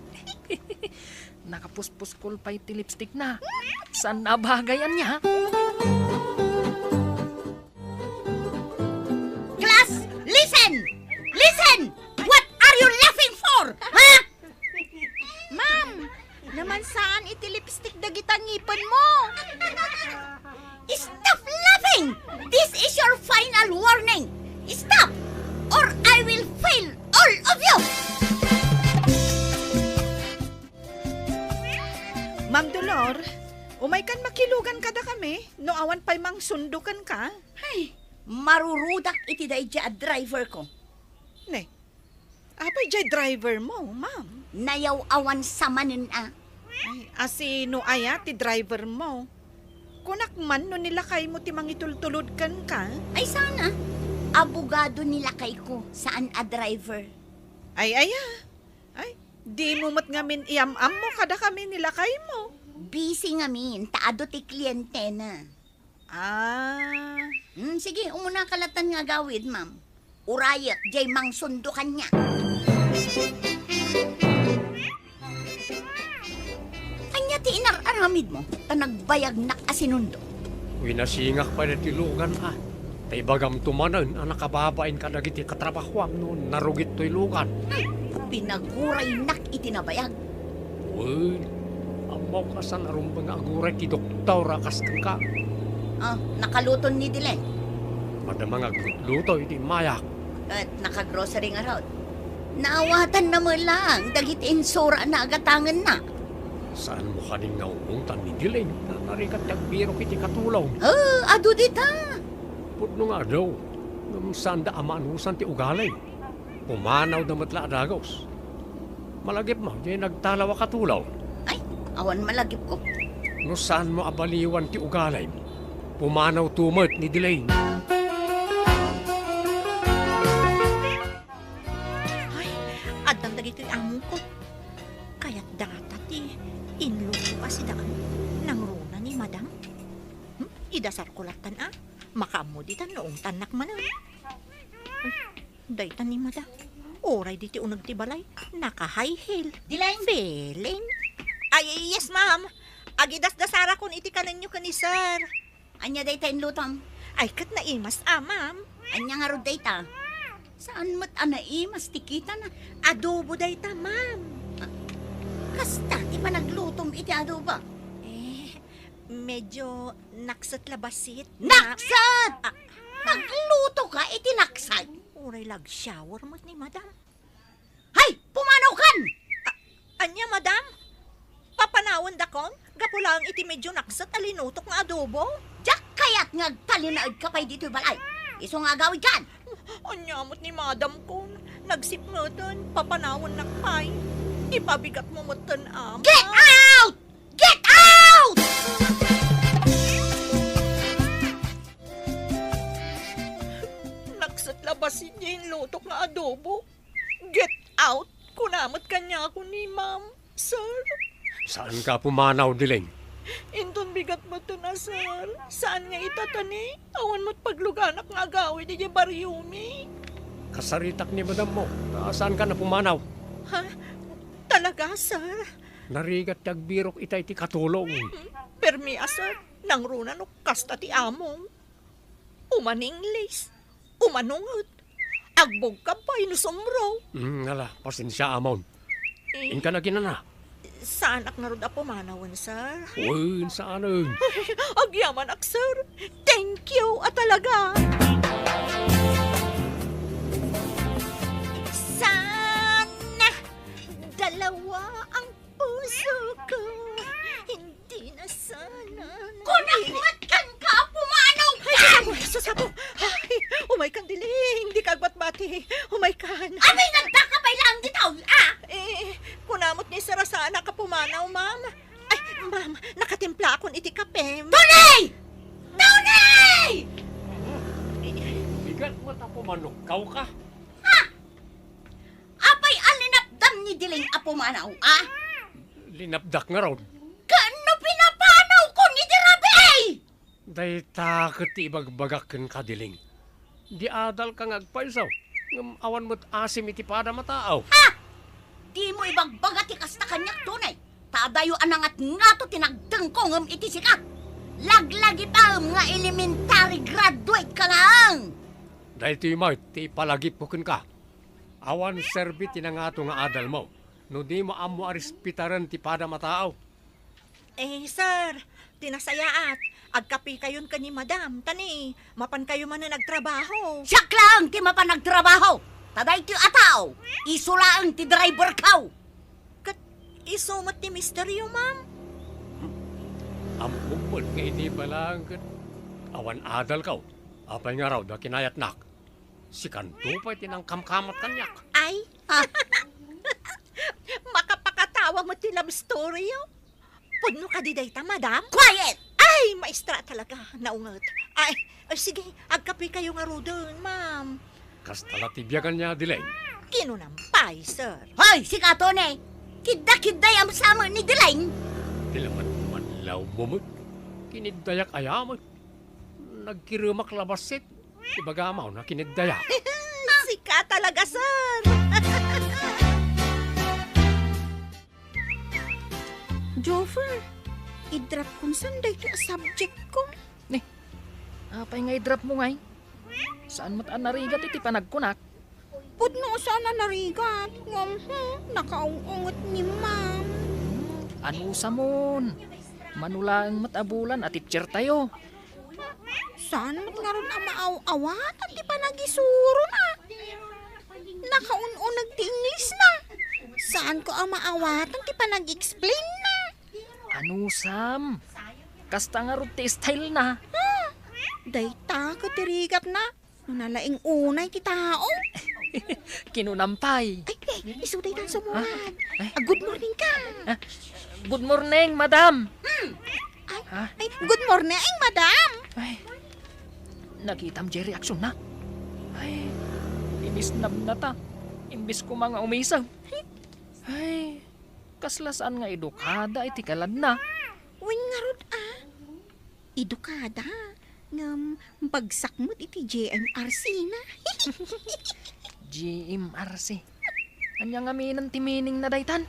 Nakapuspuskol pay ti lipstickna. Saan a bagay ania? Class, listen! Listen! What are you laughing for? Ha? Ma'am, namansaan iti lipstick dagita ngipenmo. Stop laughing! This is Umaykan makilugan kadakami, no awan pay mangsundo kenka. Ay, marurudak iti daydiay a driver ko. Ne, apay diay driver mo, ma'am? Nayaw-awan sa manen a. Ay, a sino aya ti driver mo? Kunak man no ni lakaymo ti mangitultulod kenka? Ay, saan a. Abogado ni lakayko, saan a driver. Ay, aya. Ay, dimo met ngamin iam-ammo kadakami ni lakaymo. Busy ngamin, ta adu ti klientena. Ah. Hmm, sige, umunaka latta nga agawid, ma'am. Urayek, diay mangsundo kaniak. Ania ti inar-aramidmo, ta nagbayagnak a sinundo? Winasingak pay daytoy lugan a. Ta ibagamto manen a nakababain kadagiti katrabahoam no narugit toy lugan. Hmm, pinaguraynak iti nabayag. Wen, ammok a saan a rumbeng nga aguray ti doktor a kas kenka. Ah, nakaluton ni Dileng? Madama nga aglutluto iti immayak. Ket nakagrocery ngarud. Naawatanna met laeng dagiti insura a nagatangenna. Saanmo kadi nga umungtan ni Dileng ta narigat ti agbirok iti katulong? Ah, adu dita. Pudno nga adu, ngem saanda a maanusan ti ugali. Pumanawda met la a dagus. Malagipmo, diay nagtalaw a katulong? Ay, awan malagipko. No saanmo a baliwan ti ugalim, pumanawto met ni Dileng. Ay, addan dagitoy amongko. Kayat data ti inluto a sidaam nangruna ni Madam. Hmm? Idasarko lattan a. Makaammo ditan no ungtannak manen. Ay, dayta ni Madam. Uray ditoy uneg ti balay, naka-high heel. Dileng? Feeling. Ay, yes, ma'am. Agidasdasarakon iti kanenyo ken ni Sir. Ania dayta inlutom? Ay, ket naimas a, ma'am. Ania ngarud dayta? Saan met a naimas ti kitana? Adobo dayta, ma'am. Ah, kasta ti panaglutom iti adobo? Eh, medyo nakset la bassit. Nakset! Ah, nagluto ka iti nakset? Uray la agshower met ni Madam. Hay, pumanawkan! A-, ania, Madam? Papanawendakon? Gapu laeng iti medyo nakset a linutok nga adobo? Diak kayat nga agtalinaedka pay ditoy balay. Isu nga agawidkan! Ania met ni Madam kon? Nagsipngeten, papanawennak pay. Ipabigatmo metten, ama. Get out! Get out! Nakset la bassit diay inlutok nga adobo. Get out! Kuna met kaniakon ni Ma'am, Sir. Saanka a pumanaw, Dileng? Inton bigat metten a, Sir. Saan nga ita ta ni, awan met pagluganak nga agawid idiay bariomi. Kasaritak ni madammo. Ah, saanka a pumanaw? Ha? Talaga, Sir? Narigat ti agbirok ita iti katulong. Hmm, permi a, Sir. Nangruna no kasta ti among. Umaninglis, umanunget, agbugkab pay no sumro. Mm, ala, pasensia, amon. Eh, inka na kinana. Saanak ngarud a pumanawen, sir? Wen, saanen. Agyamanak, sir. Thank you a talaga. Sana dalawa ang puso ko. Hindi na sana. Kunak met kenka a pumanaw. Ay, sus, apo, sus, apo. Ay, umaykan, Dileng. Dika agbatbati. Umaykan. Amin, nagdaka pay laeng ditoy, ah? Eh, kuna met ni sir a saanak a pumanaw, ma'am. Ay, ma'am, nakatimplaakon iti kapem. Tony! Tony! Bigat met a pumanukkaw ka. Ha? Apay a linapdam ni Dileng a pumanaw, a? Linapdak ngarud. Ken no pinapanawkon iti rabii? Dayta ket ti ibagbagak kenka, Dileng. Di adalka nga agpayso, ngem awan met asim iti padam a tao. Ha? Dimo ibagbaga ti kasta kaniak, Tony. Ta adayo a nangatngato ti nagdengko ngem iti sika. Laglagipem nga elementary graduate ka laeng. Daytoy met ti ipalagipko kenka. Awan serbi ti nangato nga adalmo no dimo ammo a respetaren ti padam a tao. Eh, sir, ti nasayaat, agkapikayon ken ni madam, ta ni, mapankayo manen agtrabaho. Siak laeng ti mapan agtrabaho! Ta daytoy a tao, isu laeng ti driverko! Ket isu met ti misteryo, ma'am? Ammom met nga idi pay laeng ket awan adalko, apay ngarud a kinayatnak? Sikanto pay ti nangkamkamat kaniak. Ay, ah, makapakatawa met ti love story-yo. Pudno kadi dayta, madam? Quiet! Ay, maestra talaga, naunget. Ay, ay, sige, agkapekayo ngaruden, ma'am. Kasta la ti biaganna, Dileng. Kinunam pay, sir. Hoy, sika, Tony! Kidda-kiddayam sa met ni Dileng! Ti laman manlawmo met. Kiniddayak aya met. Nagkiremak la bassit. Ibagam a kiniddaya. Sika talaga, sir! Joffer, i-drop kon san daytoy a subject ko. Ni, apay nga i-drop mo ngay? Saan met a narigat iti panagkunak? Pudno saan a narigat, ngem, hmm, nakaung-unget ni ma'am. Anusamon? Mano laeng met a bulan a teacher tayo. Saan met ngarud a maaw-awatan ti panagisurona? Nakaun-uneg ti English na. Saanko a maawatan ti panag-explain na. Anusam? Kasta ngarud ti style na. Ah, dayta ket ti rigatna. Nalaing unay ti tao. Kinunam pay. Ay, ay, isu daytan sumuwat. Ah, ay. Ah, good morning ka. Ah, good morning, madam. Hmm. Ay, ah, ay, good morning, madam. Ay, nakitam jay reaksyon na. Ay, inisnab na ta. Imbis ko mga umisag. Ay, kasla saan nga edukada iti kaladna. Wen ngarud, ah. Edukada, ngem bagsak met iti G M R C na. G M R C? Ania ngamin ti meaning na daytan?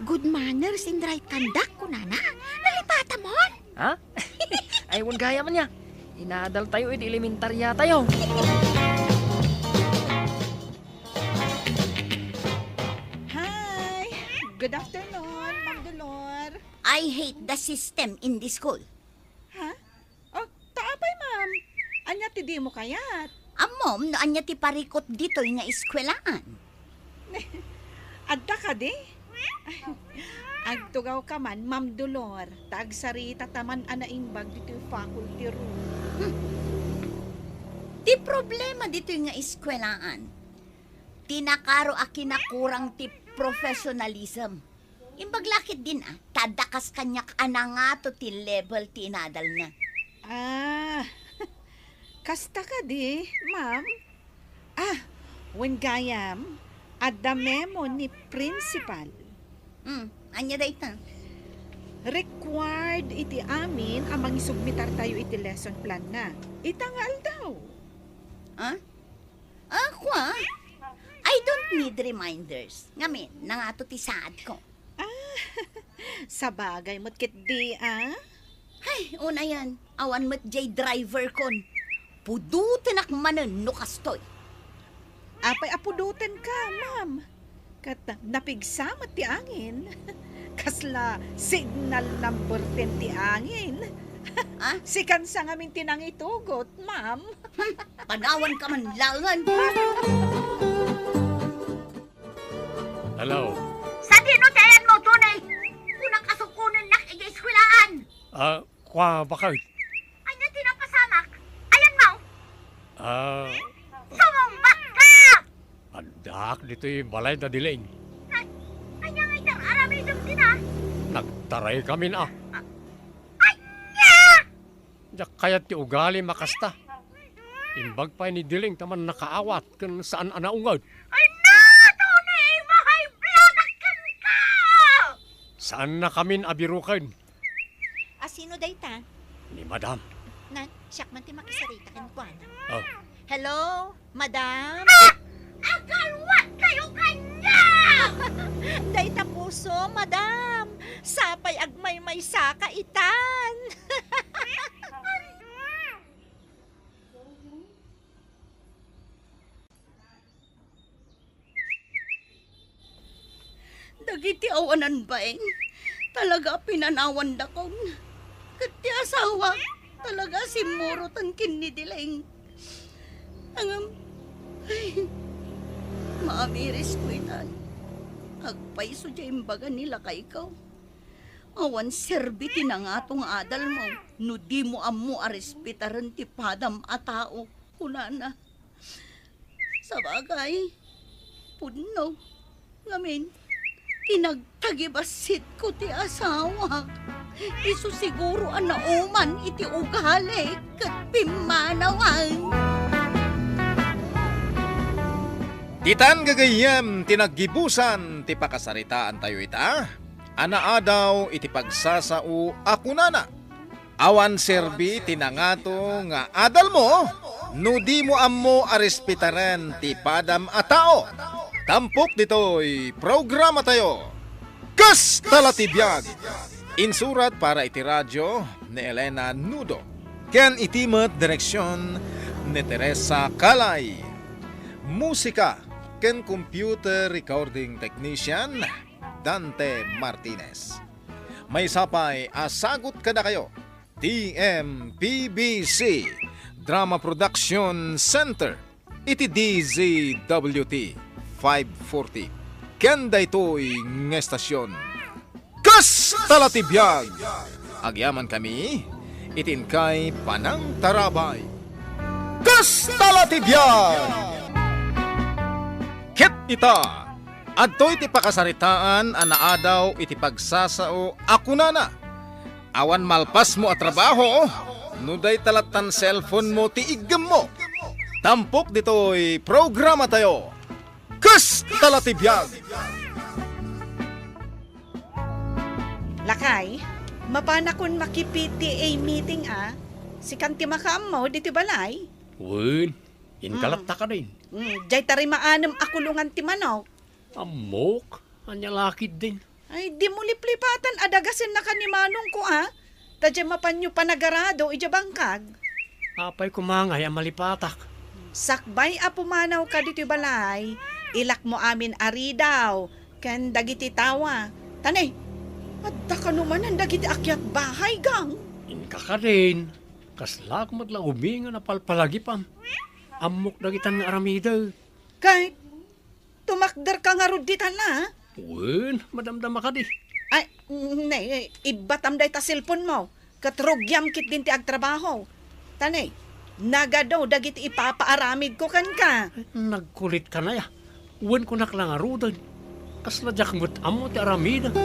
Good manners and right conduct, kunana. Nalipatamon? Ha? Ay, wen gayam ania. Inadal tayo iti elementarya tayo. Hi! Good afternoon, Ma'am Dolor. I hate the system in the school. Ha? Oh, ta apay, ma'am? Ania ti dimo kayat? Ammom no ania ti parikut ditoy nga eskuelaan? Adda kadi? Agtugawka man, Ma'am Dolor, ta agsaritata man a naimbag ditoy faculty room. Hmm. Ti problema ditoy nga eskuelaan, ti nakaro a kinakurang ti professionalism. Imbag la ketdin a, ta adda kas kaniak a nangato ti level ti inadalna. Ah, kasta kadi, ma'am? Ah, wen gayam, adda memo ni principal. Hmm, ania dayta? Required iti amin a mangisubmitar tayo iti lesson plan na. Ita nga aldaw. Ah? Ah, kua? I don't need reminders. Ngamin, nangato ti saadko. Ah, sabagay met ketdi, ah? Ay, unayen, awan met jay driver kon. Pudotenak manen no kastoy. Apay a pudotenka, ma'am? Ket napigsa met ti angin. Kasla signal number ten ti angin. Ah? Sikansa ngamin ti nangitugot, ma'am. Hmm, panawanka man laengen. Hello? Sadino ti ayanmo, Tony? Kunak a sukonennak iti eskuelaan. Ah, kua, baket? Ania ti napasamak? Ayanmo? Ah. Sumungbatka! Addaak ditoy balay da Dileng. Ay, ania nga itar-aramidem dita? Nagtaraykamin a. Ah, ania? Diak kayat ti ugalim a kasta. Imbag pay ni Dileng ta mannakaawat ken saan a naunged. Ay, na, Tony! Ma-high blood-ak kenka! Saannakamin a biroken. A sino dayta? Ni Madam. Nan, siak man ti makisarita kenkuana. Oh. Hello, Madam? Ah! Agalwat kayo kanya! Dayta puso, Madam. Sapay agmaymaysaka itan. Dagiti awanan bain, talaga a pinanawandakon. Ket ti asawak, talaga a simmuroten ken ni Dileng. Ngem, ay, maamirisko itan. Agpayso diay imbaga ni lakayko. Awan serbi ti nangato nga adalmo no dimo ammo a respetaren ti padam a tao, kunana. Sabagay, pudno. Ngamin, kinagtagibasitko ti asawak. Isu siguro a nauman iti ugali ket pimmanawan. Ditan gagayyem ti naggibusan ti pakasaritaantayo ita, a naadaw iti pagsasao a kunana, awan serbi ti nangato nga adalmo no dimo ammo a respetaren ti padam a tao. Tampok ditoy programatayo, Kasta la ti biag! Insurat para iti radio ni Elena Nudo, ken iti met direksion ni Teresa Calay. Musika ken computer recording technician, Dante Martinez. Maysa pay a sagut kadakayo ti M P B C Drama Production Center iti D Z W T five forty ken daytoy nga estasyon. Kasta la ti biag! Agyamankami iti inkay panangtarabay. Kasta la ti biag! Ket ita, adtoy ti pakasaritaan a naadaw iti pagsasao a kunana, awan malpasmo a trabaho no dayta lattan cellphone-mo ti iggemmo. Tampok ditoy programatayo, Kasta la ti biag! Lakay, mapanakon maki-P T A meeting a, sikan ti makaammo ditoy balay. Wen, inkalatta kadin. Mm, jay tari maanem a kulongan ti manok. Ammok, ania la ketdin? Ay, dimo liplipatan a dagasennaka ni manongko a. Ta jay mapanyo panagarado idiay bangkag. Apay koma ngay a malipatak? Sakbay a pumanawka ditoy balay, ilakmo amin a ridaw ken dagiti tawa. Tanay, adda kano manen dagiti akiat bahay, gang? Inka kadin, kaslaak met la umingan a palpalagipam. Ammok dagitan nga aramidek. Kay, tumakderka ngarud ditan a? Wen, madamdama kadi. Ay, ne, ibbatam dayta cellphone-mo. Ket rugiam ketdin ti agtrabaho. Tanay, nagadu dagiti ipapaaramidko kenka. Nagkulitka nay a. Wen, kunak la ngaruden. Kasla diak met ammo ti aramidek.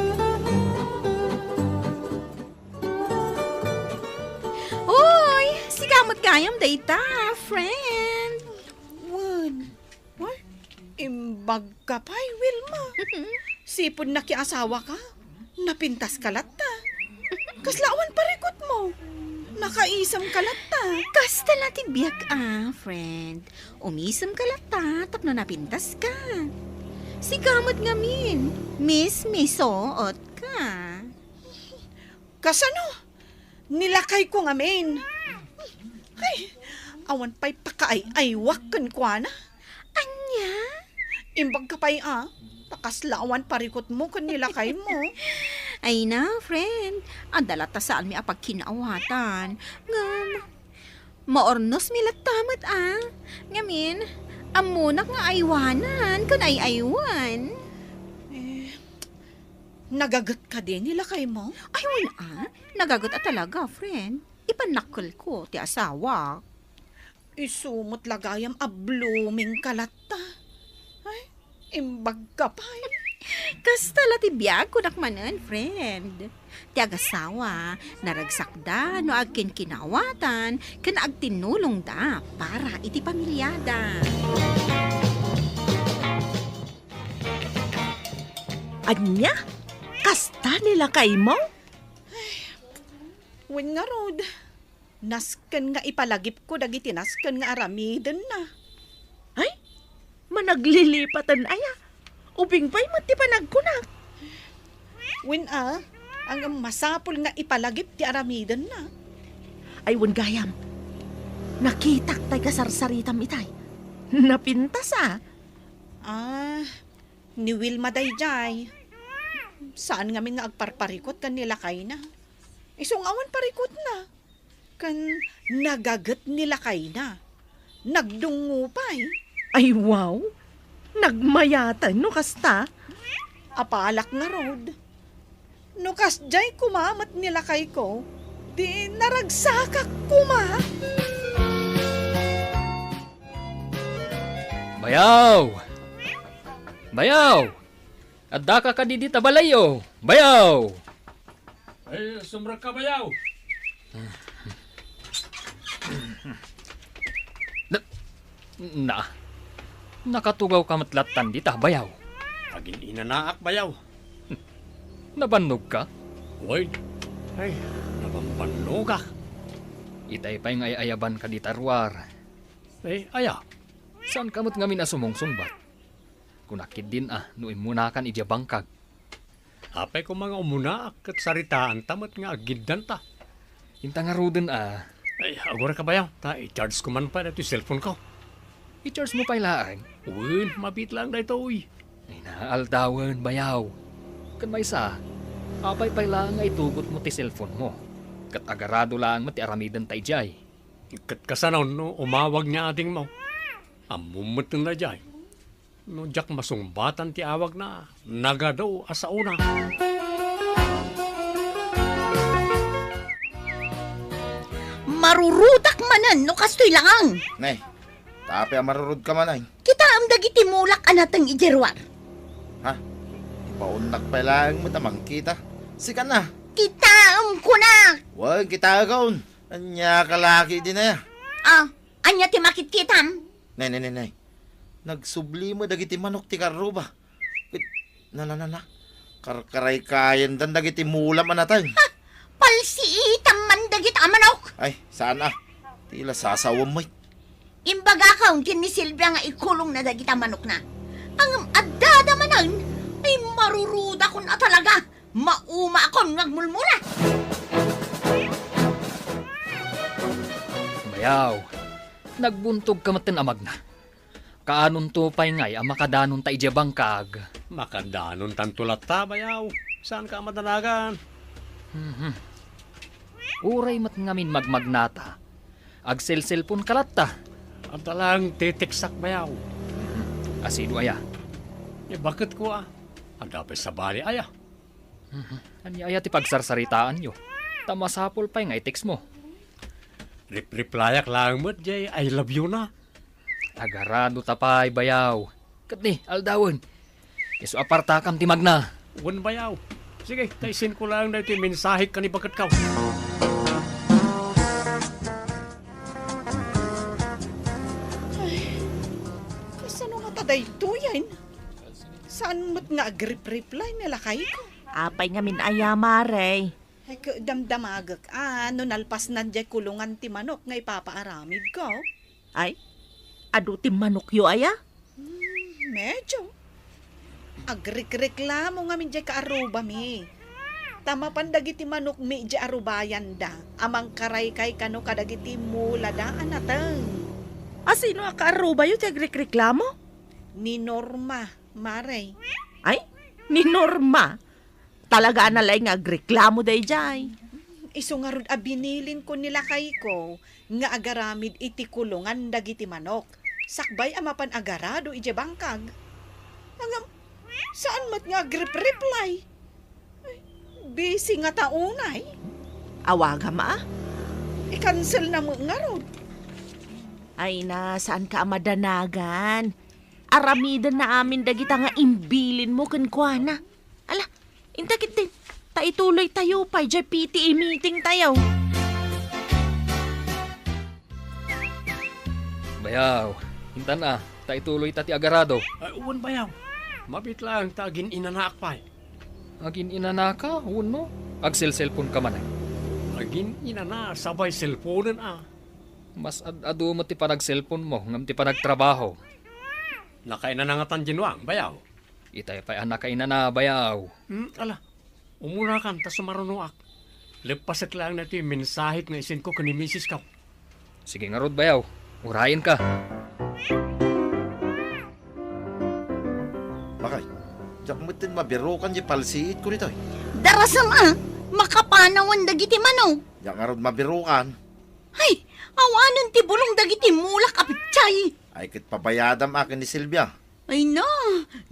Uy, sika met gayam dayta, friend. Wen. Ay, imbagka pay, Wilma. Sipud nakiasawaka, napintaska latta. Kasla awan parikutmo, nakaisemka latta. Kasta la ti biag a, friend. Umisemka latta tapno napintaska. Sika met ngamin, mismisuotka. Kasano? Ni lakayko ngamin. Ay, awan pay pakaay-aywak kenkuana. Ania? Imbagka pay a, ta kasla awan parikutmo ken ni lakaymo. Ay na, friend. Adda latta saanmi a pagkinaawatan. Ngem, maurnosmi latta met a. Ngamin, ammonak nga aywanan ken ay-aywan. Eh, nagaget kadi ni lakaymo? Ay, wen a. Nagaget a talaga, friend. Ipannakkelko ti asawak. Isu met la gayam a bloomingka latta. Ay, imbagka pay. Kasta la ti biag, kunak manen, friend. Ti agasawa, naragsakda no agkinkinaawatan ken agtinnulongda para iti pamiliada. Ania? Kasta ni lakaymo? Wen ngarud, nasken nga ipalagipko dagiti nasken nga aramidenna. Ay, managlilipaten aya? Ubing pay met ti panagkunak. Wen a, ngem masapul nga ipalagip ti aramidenna. Ay, wen gayam. Nakitak tay kasarsaritam itay. Napintas a. Ah, ni Wilma daydiay. Saan ngamin nga agparparikut ken ni lakayna. Isu nga awan parikutna. Ken nagaget ni lakayna. Nagdungngo pay. Ay, wow! Nagmayaten no kasta. Apalak ngarud. No kasdiay koma met ni lakayko, di naragsakak koma. Bayaw! Bayaw! Addaka kadi dita balayyo? Bayaw! Ay, sumrekka, bayaw! Na, na, nakatugawka met lattan dita, bayaw? Agin-inanaak, bayaw. Nabannogka? Wen. Ay, nabambannogak. Itay pay nga ay-ayabanka dita ruar. Eh, aya? Saanka met ngamin a sumungsungbat? Kunak ketdin a no immunakan idiay bangkag. Apay koma nga umunaak ket saritaanta met nga aggiddanta. Inta ngaruden a. Ay, agurayka, bayaw, ta i-charge ko man pay daytoy cellphone ko. I-charge mo pay laeng? Wen, mabiit laeng daytoy. Ay, naaldawen, bayaw. Ken maysa, apay pay laeng nga itugot mo ti cellphone mo. Ket agarado laeng met ti aramidenta idiay. Ket kasano no umawag ni adingmo? Ammom met daydiay. No diak masungbatan ti awagna, nagadu a saona. Marurudak manen no kastoy laeng. Ne, ta apay a marurodka manen? Kitaem dagiti mulak a nateng idiay ruar. Ha? Ibaonnak pay laeng met a mangkita. Sika na. Kitaem, kunak. Wen, kitaekon. Ania ka laki dina? Ah, ania ti makitkitam? Nay, nay, nay, nay. Nagsubli met dagiti manok ti karruba. Ket, na, na, na, na. Karkaraykayendan dagiti mulam a nateng. Ha! Palsiitam man dagita a manok! Ay, saan a. Ti la sasawem met. Imbagakon ken ni Silvia nga ikulongna dagita manokna. Ngem addada manen, ay marurudakon a talaga. Maumaakon nga agmulmula. Bayaw, nagbuntogka metten a magna. Kaanonto pay ngay a makadanonta idiay bangkag? Makadanontanto latta, bayaw. Saanka a madanagan? Mhm. Uray met ngamin magmagnata, agselselponka latta. Adda laeng ti text-ak, bayaw. Mhm. Asino aya? Ibaket ko a. Adda pay sabali aya. Mhm. Ania aya ti pagsarsaritaanyo? Ta masapul pay nga i-text mo. Rep-replyak laeng met jay I love you na. Agarado ta pay, bayaw. Ket ni, aldawen. Isu a partakam ti magna. Wen, bayaw. Sige, ta isin ko laeng daytoy mensahek ken ibaket ka. Ay, kasano ngata daytoyen? Saan met nga agrep-reply ni lakayko? Apay ngamin aya, Mare? Ay, ka-, damdamagek a, no nalpasnan jay kulongan ti manok nga ipapaaramidko. Ay, adu ti manokyo aya? Hmm, medyo. Agrikreklamo ngamin jay kaarrubami. Ta mapan dagiti manokmi jay arubayanda a mangkaraykay kano kadagiti mulada a nateng. Asino a kaarrubayo ti agrikreklamo? Ni Norma. Mare. Ay, ni Norma. Talaga a nalaing nga agreklamo daydiay. Isu ngarud a binilinkon ni lakayko nga agaramid iti kulongan dagiti manok, sakbay a mapan agarado idiay bangkag. Ngem, saan met nga agrep-reply? Ay, busy ngata unay. Awagam a? I-cancel na met ngarud. Ay na, saanka a madanagan? Aramidenna amin dagita nga imbilinmo kenkuana. Ala, inta ketdin, ta ituloytayo pay jay P T A meetingtayo. Bayaw, intan a, ta ituloyta ti agarado. Ay, wen, bayaw. Mabiit laeng ta agin-inanaak pay. Agin-inanaka, wenno? Agselselponka manen? Agin-inana, sabay selponen a. Mas ad-adu met ti panagselponmo ngem ti panagtrabaho. Nakainana ngatan diay nuang, bayaw? Itay pay a nakainana, bayaw. Hmm, ala. Umunakan ta sumarunoak. Leppasek laeng daytoy mensahek nga isinko ken ni misisko. Sige ngarud, bayaw. Urayenka. Bakay, diak metten mabirukan diay palsiitko ditoy. Darasem a, makapanawan dagiti manok. Diak ngarud mabirukan. Ay, awanen ti bulong dagiti mulak a petsa. Ay, ket pabayadam a ken ni Silvia. Ay na,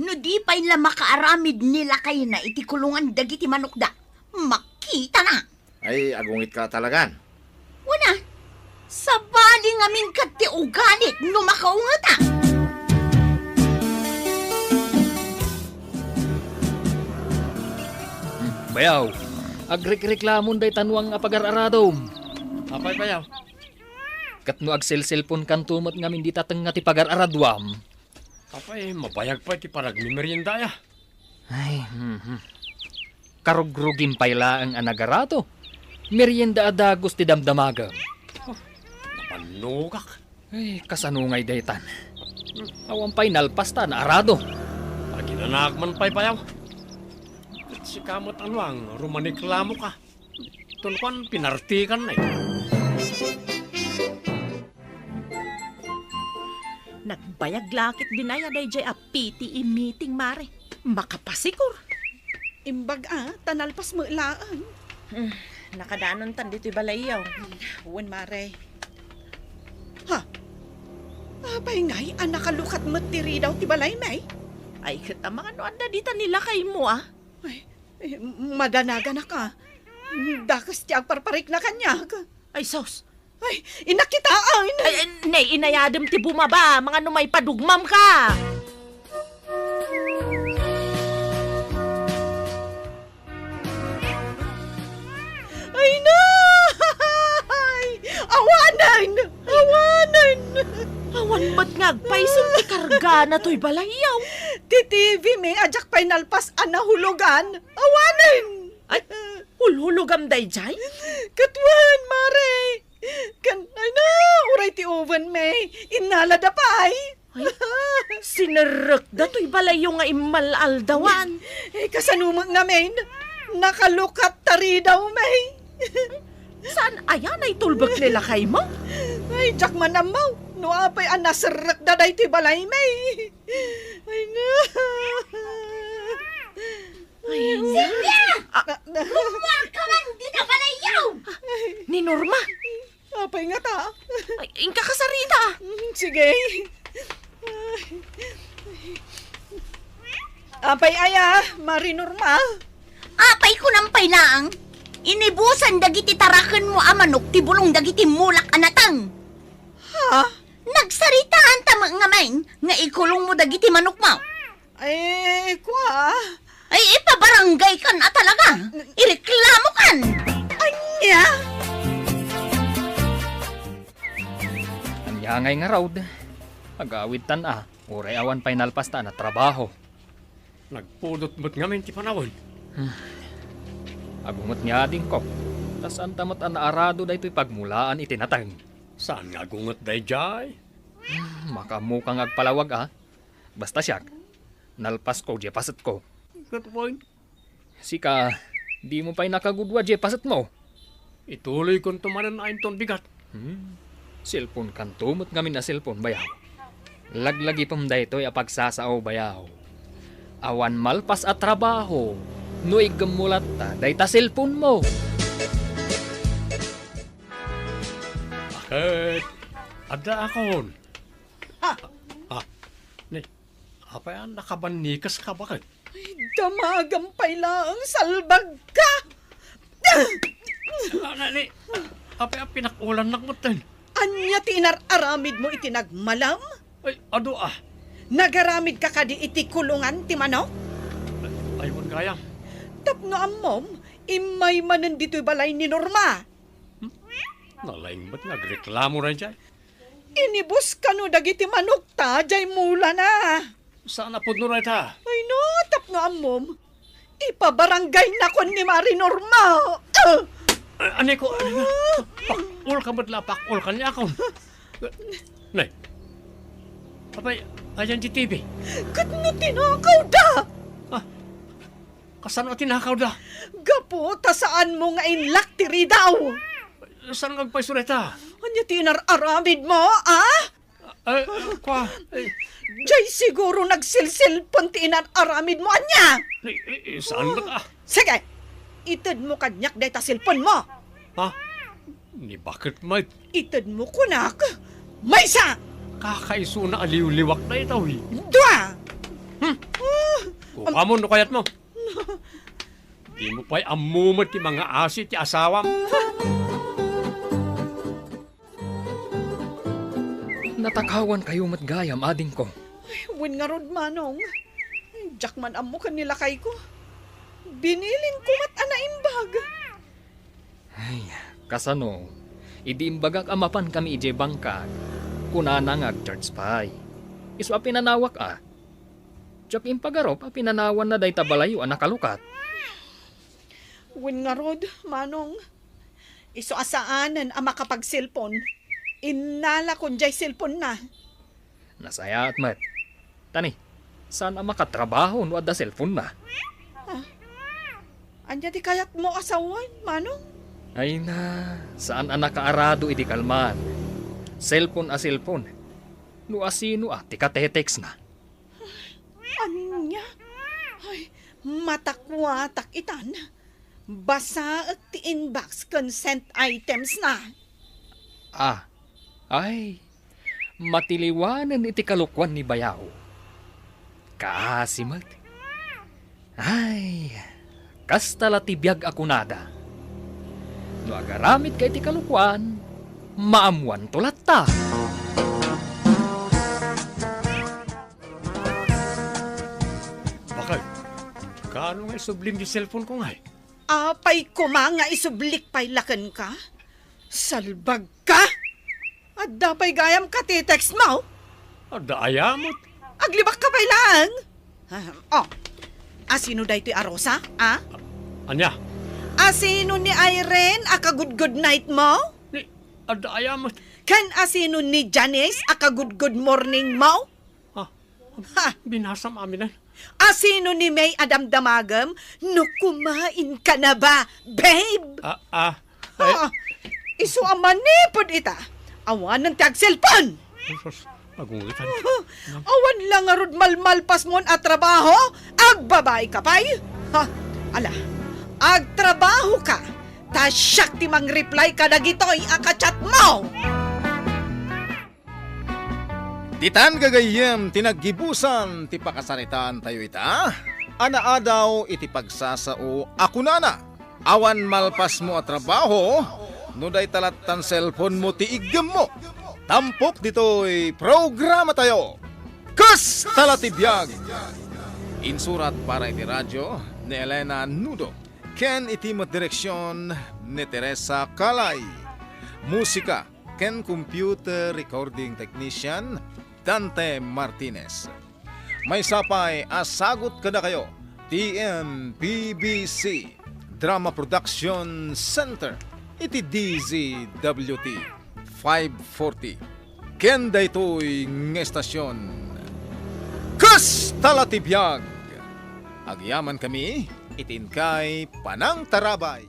no di pay la makaaramid ni lakayna iti kulongan dagiti manokda, itana. Ay, agungitka talagan. Wen a, sabali ngamin ket ti uganik no makaungetak. Bayaw, agrekreklamon dayta nuang a pagar-aradom. Apay, bayaw? Ket no agselselponkanto met ngamin dita tengnga ti pagar-araduam. Apay, mabayag pay ti panagmimerienda, aya? Ay, mhm. Karugrugim pay laeng a nagarado. Merienda a dagus ti damdamagem. Oh, napannugak. Ay, kasano ngay daytan? Awan pay nalpas ta naarado. Aginanaak man pay bayaw. Ket sika met a nuang, rumaniklamoka. Ton kuan, pinartikan na eh. Nagbayag la ket dinaya dayjay a P T A meeting, mare. Makapasikor. Imbag a, ta nalpas met laeng. Hmm, nakadanontan ditoy balayyo. Wen, mare. Ha? Apay ngay a nakalukat met ti ridaw ti balaymi? Ay, ket amangan no adda dita ni lakaymo, a? Ay, eh, madanaganak a. Dakes ti agparparikna kaniak. Ay, sus! Ay, innak kitaen! Ay, ay, nay, inayadem ti bumaba, amangan no maipadugmamka! Ay, nay! Awanen! Awanen! Awan met nga agpayso ti kargana toy balayyo. Ti T V mi a diak pay nalpas a nahulogan. Awanen! Ay, hulhulogam dayjay? Ket wen, mare. Ken, ay na, uray ti oven mi. Innalada pay. Ay, sinerrekda toy balayyo nga immal-aldawan. Eh, kasano met ngamin? Nakalukat ta ridaw mi. Saan aya naitulbek ni lakaymo? Ay, diak man ammo. No apay a naserrekda daytoy balaymi. Ay, na. Ay, na. Silvia! Ah, ah, na. Rummuarka man dita balayyo! Ni Norma! Apay ngata? Ay, inka kasarita! Mm, sige. Apay aya, Mari Norma? Apay kunam pay laeng, inibusan dagiti tarakenmo a manok ti bulong dagiti mulak a nateng. Ha? Nagsaritaanta met ngamin nga ikulongmo dagiti manokmo. Ay, kua. Ay, ipabarangaykan a talaga. Ireklamokan. Ania? Ania ngay ngarud? Agawidtan a, uray awan pay nalpasta a trabaho. Nagpudot met ngamin ti panawen. Hmm. Agunget nga adingko. Ta saanta met a naarado daytoy pagmulaan iti nateng. Saan nga agunget daydiay? Hmm, makaammoka nga agpalawag a. Basta siak, nalpasko diay pasetko. Ket wen? Sika, dimo pay nakagudua diay pasetmo. Ituloykonto manen a inton bigat. Hmm. Cellphone kanto met ngamin a cellphone, bayaw. Laglagipem daytoy a pagsasao, bayaw. Awan malpas a trabaho no iggem mo latta dayta cellphone mo. Ket adda akon. Ha? Ha? Ni, apay a nakabannikes ka, baket? Ay, damagam pay laeng, salbag ka! Ah, na, ni, apay a pinak-ulannak metten? Ania ti inar-aramidmo iti nagmalem? Ay, adu a. Nagaramidka kadi iti kulongan ti manok? Ay, wen gayam. Tapno ammom, immay manen ditoy balay ni Norma. Hmm? Nalaing met nga agreklamo daydiay. Inibus kano dagiti manokta diay mulana. Saan a pudno dayta? Ay no, tapno ammom. Ipabarangaynakon ni Mari Norma. Ah! Ah, aneko, aneko. Pak-ol ka met la, pak-ol kaniakon. Nay. Apay, ayan ti T V. Ket no tinakawda? Ah, kasano a tinakawda? Gapu ta saanmo nga inlak ti ridaw. Saan nga agpayso dayta? Ania ti inar-aramidmo, a? Ay, kua, ay. Diay siguro nagselselpon ti inar-aramidmo, ania? Ay, ay, ay, saan met a? Sige, itedmo kaniak dayta selponmo. Ha? Ni baket met? Itedmo kunak. Maysa! Kakaisuna a liwliwak dayta, wi. Dua! Hmm. Ah, kukamon no kayatmo. Dimo pay ammo met ti mangaasi ti asawam. Natakawankayo met gayam, adingko. Ay, wen ngarud, Manong. Diak man ammo ken ni lakayko. Binilinko met a naimbag. Ay, kasano? Idi imbagak a mapankami idiay bangkag, kunana nga agcharge pay. Isu a pinanawak a. Diak impagarup a pinanawanna dayta balayyo a nakalukat. Wen ngarud, Manong. Isu a saanen a makapagselpon. Innalakon diay selponna. Nasayaat met. Tani, saan a makatrabaho no adda selponna. Ah, ania ti kayatmo a sawen, Manong? Ay na, saan a nakaarado idi kalman. Selpon a selpon. No asino a ti katetextna. Ania? Ay, matakuatak itan. Basaek ti inbox ken sent itemsna. Ah, ay, matiliwanen iti kalokuan ni Bayaw. Kaasi met. Ay, kasta la ti biag a kunada. No agaramitko iti kalokuan, maammoanto latta. Bakay, kaano nga isublim ti cellphone ko ngay? Apay koma nga isublik pay la kenka? Salbag ka! Adda pay gayam katitext mo? Adda aya met. Aglibak ka pay laeng? Ah, oh. Asino daytoy a Rosa, ah? Ania? Asino ni Irene a kagud-good night mo? Ni, adda aya met. Ken asino ni Janice a kagud-good morning mo? Ah, ha? Binasam aminen. Asino ni May a damdamagem no kumain ka na ba, babe? Ah, ah. Ay. Ha? Isu a manipud ita, awanen ti agselpon. Jesus, agungitan. Awan la ngarud malmalpasmon a trabaho, agbabai ka pay? Ha? Ala, agtrabaho ka, ta siak ti mangreply kadagitoy a kachat mo. Ditan gagayyem ti naggibusan ti pakasaritaantayo ita a naadaw iti pagsasao a kunana, awan malpasmo a trabaho no dayta lattan cellphone mo ti iggemmo. Tampok ditoy programatayo, Kasta la ti Biag! Insurat para iti radio ni Elena Nudo ken iti met direksion ni Teresa Calay. Musika ken computer recording technician, Dante Martinez. Maysa pay a sagut kadakayo ti M P B C Drama Production Center iti D Z W T five forty. Ken daytoy nga estasion, Kasta la ti Biag! Agyamankami iti inkay panangtarabay.